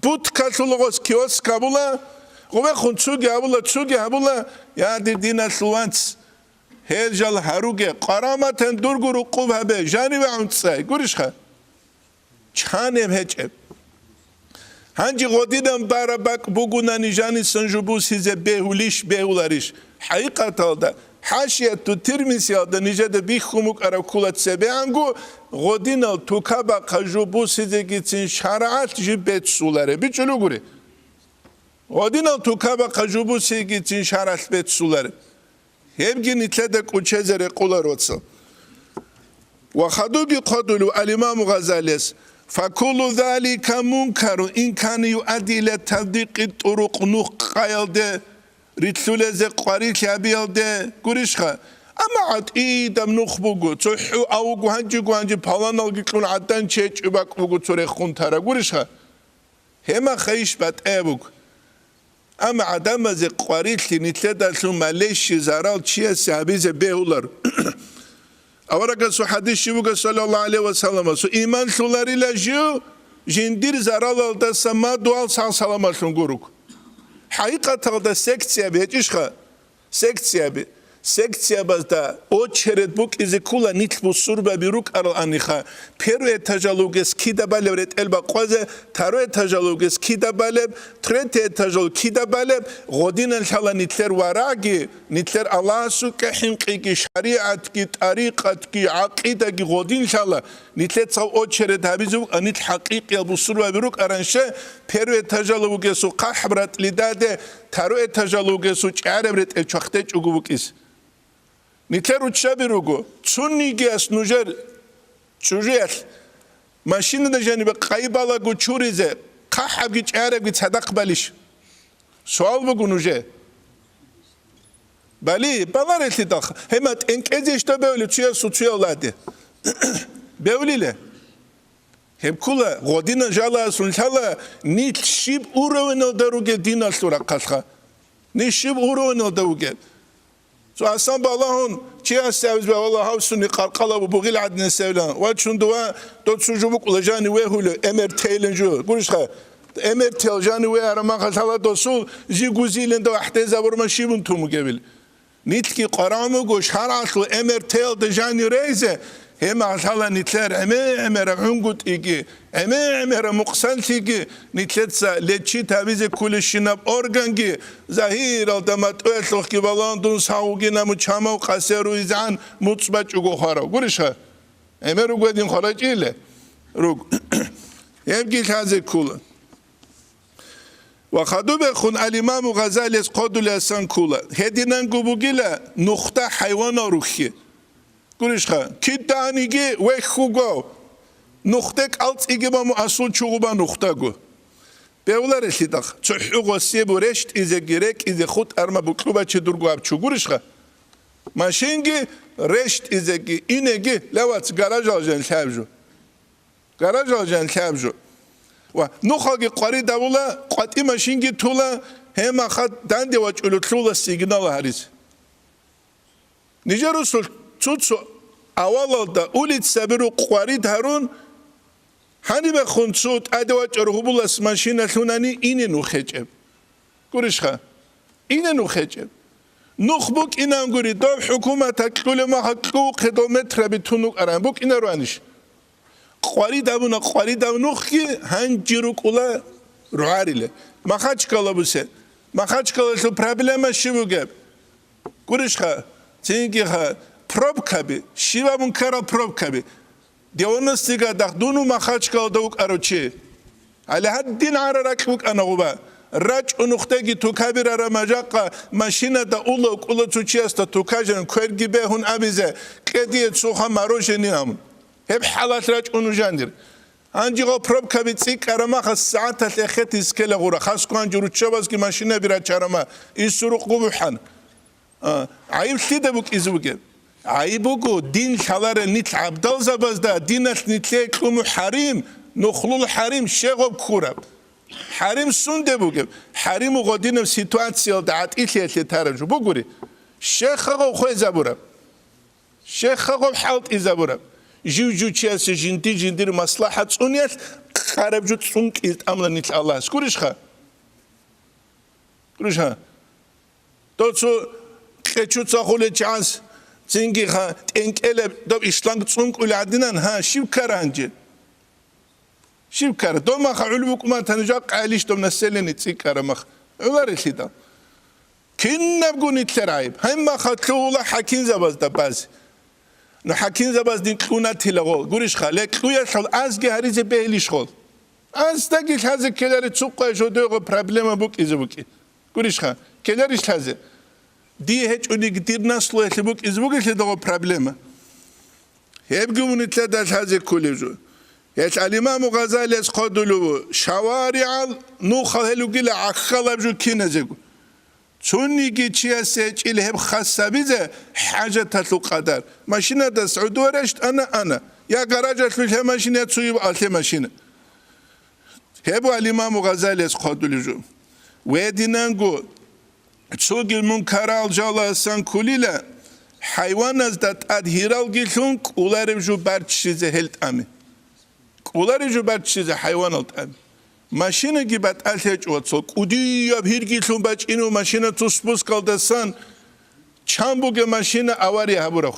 Будкалъула гъос киоск гьабула, гъубехун цуги гьабула, цуги гьабула, я дир диналъул ванц, гьел жал гьаруге, къараматан дурго рукъуб гьабе, жаниве гӀунцӀай, гурищха? Чанеб гьечӀеб. Гьанже гъодинан бараб бакӀ бугунани жанисан жо бусизе бегьулищ, бегьуларищ? ХӀакъикъаталда, ХӀашияту Тирмизиялда нижеда бихьун букӀараб ккола цебегӀанго, гъодинал тукабахъа жо бусизегицин шаргӀалъ жиб беццулареб. БичӀчӀулев гури. Гъодинал тукабахъа жо бусизегицин шаргӀалъ беццулареб. Гьебги нилъеда кӀучезе рекъоларо цо. Ва хадуги хъодулев ал-Имаму Гъазалияс: «Факуллу залика мункарун ин кана юадди иля тавдикъи турукъ», нух къаялде, рилълъулезе къварилъи гьабиялде гурищха? Амма гӀатӀидаб нух буго, цохӀо авуго, гьанжего гьанже паланалги кьун гӀадан чечӀи бакӀ буго цо рехун тара гурищха? Гьемахайищ батӀаяб буго? Амма гӀадамазе къварилъи нилъедалъун малещи зарал чиясе гьабизе бегьулар. Аварагасул хадис щиб буго, саллаллагьу гӀалайгьи ва салламасул: «Иман лъуларила жив жиндир заралалдаса мадугьал сагъ-саламатлъун гуруг». ХӀакъикъаталда секцияби гьечӀищха? Секцияби. секциябазда очеред букӀизе ккола нилъ бусурбаби рукӀарал аниха, первый этажалда вугес кида балеб ретӀел бакъвазе, второй этажалда вугес кида балеб, третий этажалда кида балеб, гъодинан лъала нилъер варагӀги, нилъер Аллагьасукьа хӀинкъиги, шаригӀатги, тӀарикъатги, гӀакъидаги гъодин лъала. Нилъеца очеред гьабизе вукӀа, нилъ хӀакъикъиял бусурбаби рукӀаранщи, первый этажалда вугесул хъахӀаб ратӀлидаде, второй этажалда вугесул чӀараб ретӀел чвахтечӀого вукӀизе. Нилъер руччаби руго, цунигияс нужер чӀужуялъ машинада жанибе къайи балаго чуризе, хъахӀабги чӀарабги цадахъ балищ? Суал буго нужее. Бали, баларелъидал, гьема тӀенкӀезе ишда бевли цуясул цуяв ладе. Бевлиле. Гьеб ккола, гъодина жалаялъун лъала, нилъ щиб уровеналда ругел диналъул рахъалъха. Нилъ щиб уровеналда вугел. Цо асан балагьун, чи асявизба, валлагь, гьав суни къаркъала бугил гӀадинасевилан. Ва чун дова, доцу жо букӀула жани вегьулев, М Р Т-илан жо. Гурищха, М Р Т-ил жани вегьарамаха лъала досул, жи гузилин дов ахӀдезабурма щибун тумугевил. Нилъги къварагӀун буго шаргӀалъул М Р Т-илда жани рейзе, гьема лъала нилъер гӀеме-гӀемераб гӀунгутӀиги, гӀеме-гӀемераб мукъсанлъиги, нилъеца лечит гьабизе ккулищинаб органги, загьиралда матӀуялъухъги балагьун дун сагъ вугин, амма чамав къасер руизегӀан муцӀ бачӀого хварав. Гурищха? ГӀемер ругведин хварачӀиле? Руг. Гьебги лъазе ккула. Ва хадубехун ал-Имаму Гъазалияс хъодулеасан ккула. Гьединанго бугила нухда хӀайванал рухьи. Гурищха, киданиги вехь вуго, нухде кӀалцӀиги баму асул чугъуба нухдаго. Бевларелъидахъ, цохӀо гъосие бу рещтӀизеги рекӀизе хутӀарма букьубачи дурго аб чугурищха? Машинги рещтӀизеги, инеги, лавац гаражал жан лъабжу. Гаражал жан лъабжу. Ва нухалги къваридавула, къватӀи машинги тула, гьемаха данде вачӀулеблъула сигнал гьариз. Нижер русул цуцу авалалда улицаби рукъ къварид гьарун, гьанибехун цо тӀаде вачӀар гьубулас машина лъунани ине нух гьечӀеб. Гурищха? Ине нух гьечӀеб. Нух букӀинан гури, дов хӀукуматалъ кьулеб маха кьувухъе дов метраби тун вукӀаран букӀинаруанищ? Къварид абуна, къваридав нухги гьанже рукӀула ругӀариле. Махачкала бусе. Махачкалалъул проблема щиб бугеб? Гурищха, цинги ха, пробкаби, щибабун ккарал пробкаби. Девяностый годах дун Махачкалада вукӀарав чи. Гьале гьадин гӀара ракь букӀана гъуба. РачӀун нухдеги тукабирара мажакъа машинада улав кӀула цо чиясда тукажан кверги бегьун абизе, кьедие цоха мороженое абун. Гьеб хӀалалъ рачӀун нужандир. Гьанжего пробкаби цӀикӀкӀара махас сагӀаталъ эхетиз ккела гъура, хасго гьанже руччабазги машинаби рачарама, исурухъ гъубухӀан. А, гӀайиб лъида букӀизе бугеб? ГӀайиб буго, дин лъаларел нилъ гӀабдалзабазда, диналъ нилъее кьуму хӀарим, нухлул хӀарим щегъоб ккураб. ХӀарим сунде бугеб? ХӀариму гъодинаб ситуациялда гӀатӀилъиялъе тараб жо бугури. Щехъа гъов хвезабураб. Щехъа гъов хӀалтӀизабураб. Жив-жив чиясе жинди-жиндир маслахӀат цӀуниялъ къараб жо цӀун кьил тӀамла нилъ Аллагьас. Гурищха? Гурищха? Доцу кьечуца хулел чагӀаз цинги ха тӀенкӀелеб доб ишланг цӀункӀули гӀадинан, гьа, щиб ккара гьанже? Щиб ккара? Доб маха гӀули букӀуматани жакъа гӀелищ доб население цӀикӀкӀара мах. ГӀоларелъидал. Кинабго нилъер гӀайиб. Гьеб маха лъугьула хӀакимзабазда базе. Ну хӀакимзабаз дин кьунатила гъол. Гурищха, ле кьуялъул азги гьаризе бегьилищ гъол? Аздаги лъазе ккелари цукъа жо дойго проблема букӀизе букӀи. Гурищха, ккеларищ лъазе? Дие гьечӀониги дир наслуялъе букӀизе бугелъе дого проблема. Гьебги мунитла далъазе кколев жо. Гьелъ ал-Имаму Гъазалияс хъодулев ву, шаваригӀал нухал гьел вугила гӀахьалаб жо киназего. Цониги чиясе гьечӀил гьеб хас гьабизе хӀажаталъул къадар. Машинадас гӀодуа рещтӀана ана. Я гаражалъулъе машина, я цуюб алъе машина. Гьеб ва ал-Имаму Гъазалияс хъодулев жо. Вединанго цоги мункарал жаласан кулила, хӀайваназда тӀад гьиралгилъун кӀуларев жо барччизе гьел тӀами. КӀуларев жо барччизе хӀайванал тӀами. Машинаги батӀалъи гьечӀо, вацал, кӀудияб гьиргилъун бачӀинев машина цо спускалдасан Чан бугеб машина авария гьабураб?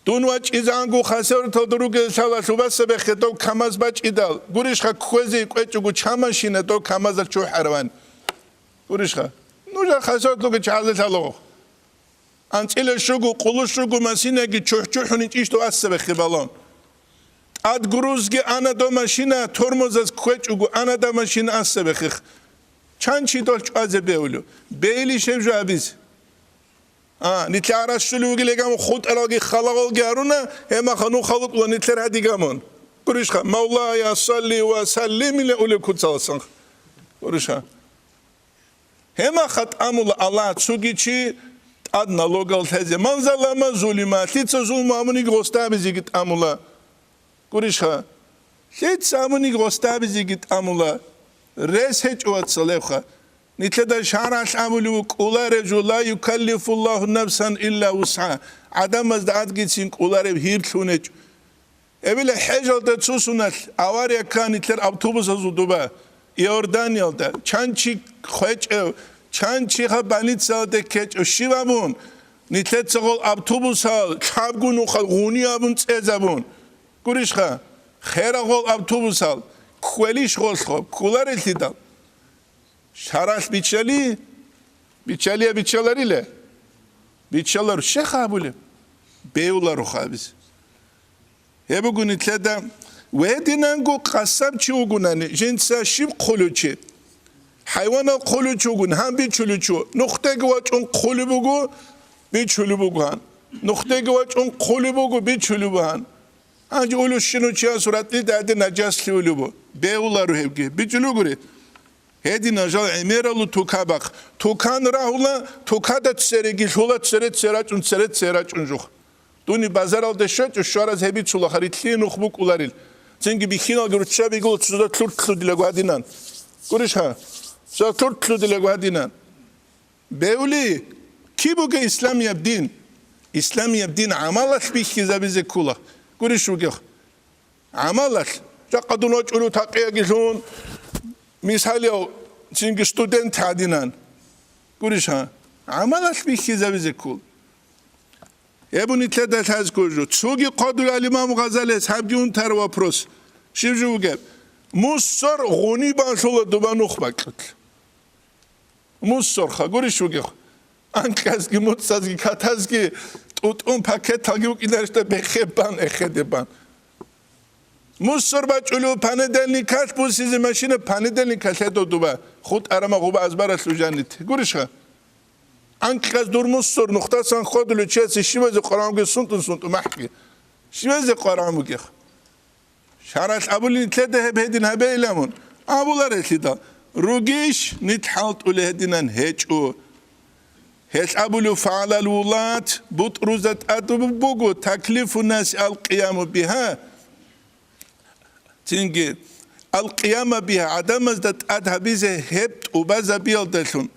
Дун вачӀизегӀанго хасавюрталда ругел лъала лъубаса бехе дов КамАЗ бачӀидал, гурищха, кквезе кӀвечӀого чан машина дов КамАЗал чухӀараван. Гурищха, нужер хасавюрталги чагӀазе лъалаго. АнцӀила щуго, къулу щуго машинаги чухӀ-чухӀун ичӀищ дов аса бехе балун. ТӀад грузги ана дов машина, тормозаз кквечӀого ана дов машина аса бехих. Чан чи дол чӀвазе бевлю? Бейли шев жо абизе. А, нилъер гӀарац щулев вугилан гьамун хутӀаралги халагъалги гьаруна, гьемаха нухалукъла нилъер гьадигамун. Гурищха, «Мавлая, салли ва саллим» иле улев куцаласан. Гурищха. Гьемаха тӀамула Аллагь цоги чи тӀад налогал лъезе. «Ман залама зулима», лъица зулму гьабуниги гъосда абизеги тӀамула. Гурищха, лъица гьабуниги гъосда абизеги тӀамула. Рес гьечӀо, вацал, гьебха. Нилъеда шаргӀалъ абулев вукӀуларев жо: «Ла юкаллифуллагьу нафсан илла вусгӀа». ГӀадамазда адгицин кӀолареб гьирлъун гьечӀо. Эбила хӀежалда цо суналъ авария ккани нилъер автобусазул дуба, Иорданиялда, чан чи хвечӀев, чан чиха больницаялде ккечӀев, щиб абун, нилъеца гъол автобусал лъабго нухал гъуни абун цӀезабун. Гурищха, херагъол автобусал кквелищ гъолъго, кколарелъидал. Шаралъ биччали, биччалия биччаларила? Биччаларо, щех абулеб? Бевларо хабиз. Гьеб буго нилъеда, гьединанго къасаб чи вугунани, жинца щиб хъулев чи? ХӀайванал хъулев чи вугун, гьан бичулев чи ву. Нухдаги вачӀун хъулеб буго, бичулеб буго гьан. Нухдаги вачӀун хъулеб буго, бичулеб буго гьан. Гьанже улущину чиясул ратӀлида гьадин нажаслъи улебу? Бегьуларо гьебги. БичӀулугури. Гьедин ажал гӀемералу тука бахъ. Тукан рагьула, тукада цереги лъула, цере церачӀун, цере церачӀун жух. Дуни базаралде щвечӀо, щвараз гьебицула, харилълъи нух букӀуларил. Цинги бихьиналги руччаби гула цузда лъуртлъудилаго гьадинан. Гурищха? Цузда лъуртлъудилаго гьадинан. Бевли, киб бугеб исламияб дин? Исламияб дин гӀамалалъ бихьизабизе ккола. Гурищ вугев? ГӀамалалъ. Жакъа дун вачӀулев такъиягилъун, мисалияв, цинги студент гьадинан. Гурищ гьа? ГӀамалалъ бихьизабизе ккола. Гьеб нилъеда лъазе кколеб жо. Цоги хъвадулел имам Гъазалияс гьабги унтараб вопрос. Щиб жо вугеб? Мусор гъуни балъула дуба нух бакьулъ. Мусорха, гурищ вугев? Анкьазги, муцӀазги, катазги, тӀутӀун пакеталги вукӀинарищ бехе бан, эхеде бан. Мусор бачӀулев понедельникалъ бусизе машина, понедельникалъ гьедо дуба, хутӀарама гъуба азбаралъув жанит. Гурищха? Анкьаз дур мусор нухдасан хъодулев чиясе щивазе къварагӀун бугеб сунтӀун-сунтӀун махӀги? Щивазе къварагӀун бугеб? Шаралъ абулин нилъеда гьеб гьедин гьабейилан мун. Абуларелъидал, ругищ нилъ хӀалтӀулел гьединан? ГьечӀо. Гьелъ абулев фагӀалал вулат, бутӀрузда тӀад буго, таклифу наси ал-къияму бигьа. Цинги, ал-къияма бигьа, гӀадамазда тӀад гьабизе гьеб тӀубазабиялдалъун,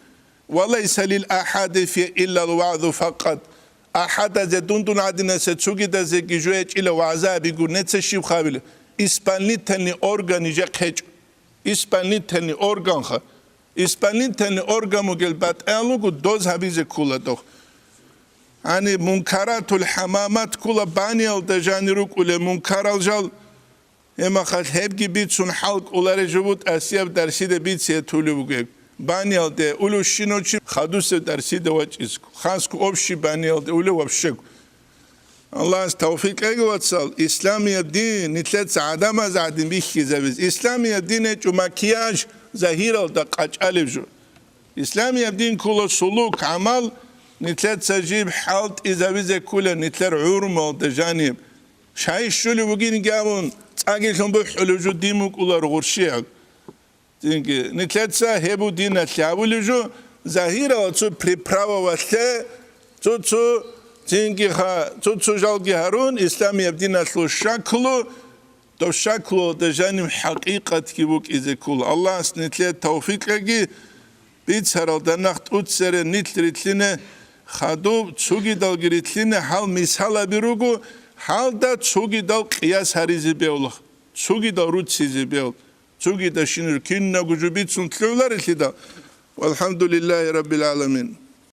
ва лайса лил ахӀади фи иллал вагӀзу факъат. АхӀадазе, дундун гӀадинасе, цогидазеги жо гьечӀила вагӀза абигур, неца щиб хабила? Исполнительный орган нижехъ гьечӀо. Исполнительный органха. Исполнительный орган бугел батӀал руго, доз гьабизе ккола дох. Гьаниб мункаратул хӀамамат ккола, баниялда жанир рукӀулел мункарал жал. Гьемахалъ гьебги бицун хӀал кӀоларел жо бутӀа, асияб дарсида бице тулеб бугеб. Баниялде улущинав чи хадусеб дарсида вачӀизго, хасго общий баниялде улев вообще. Аллагьас тавфикъ кьеги, вацал, исламияб дин нилъеца гӀадамаз гӀадин бихьизабиз. Исламияб дин гьечӀо макияж, загьиралда къачӀалеб жо. Исламияб дин ккола сулук, гӀамал, нилъеца жиб хӀалтӀизабизе ккола нилъер гӀурмалда жаниб. Шай щулев вугинги абун, цӀагилъун бухӀулев жо дин букӀулар гъурщигӀаб. Цинги, нилъеца гьеб бу диналъе абулев жо, загьирала цо приправавалъе, цо-цо, цинги ха, цо-цо жалги гьарун, исламияб диналъул шаклу, дов шаклуялда жаниб хӀакъикъатги букӀизе ккола. Аллагьас нилъее тавфикъ кьеги, бицаралда нах тӀуцере нилъ рилълъине, хадуб цогидалги рилълъине гьал мисалаби руго, гьалда цогидал къияс гьаризе бегьула, цогидал руцизе бегьула. Цогидал щинир кинабго жо бицун лъугӀуларелъидал. Валхамдулиллагьи раббил гӀаламин.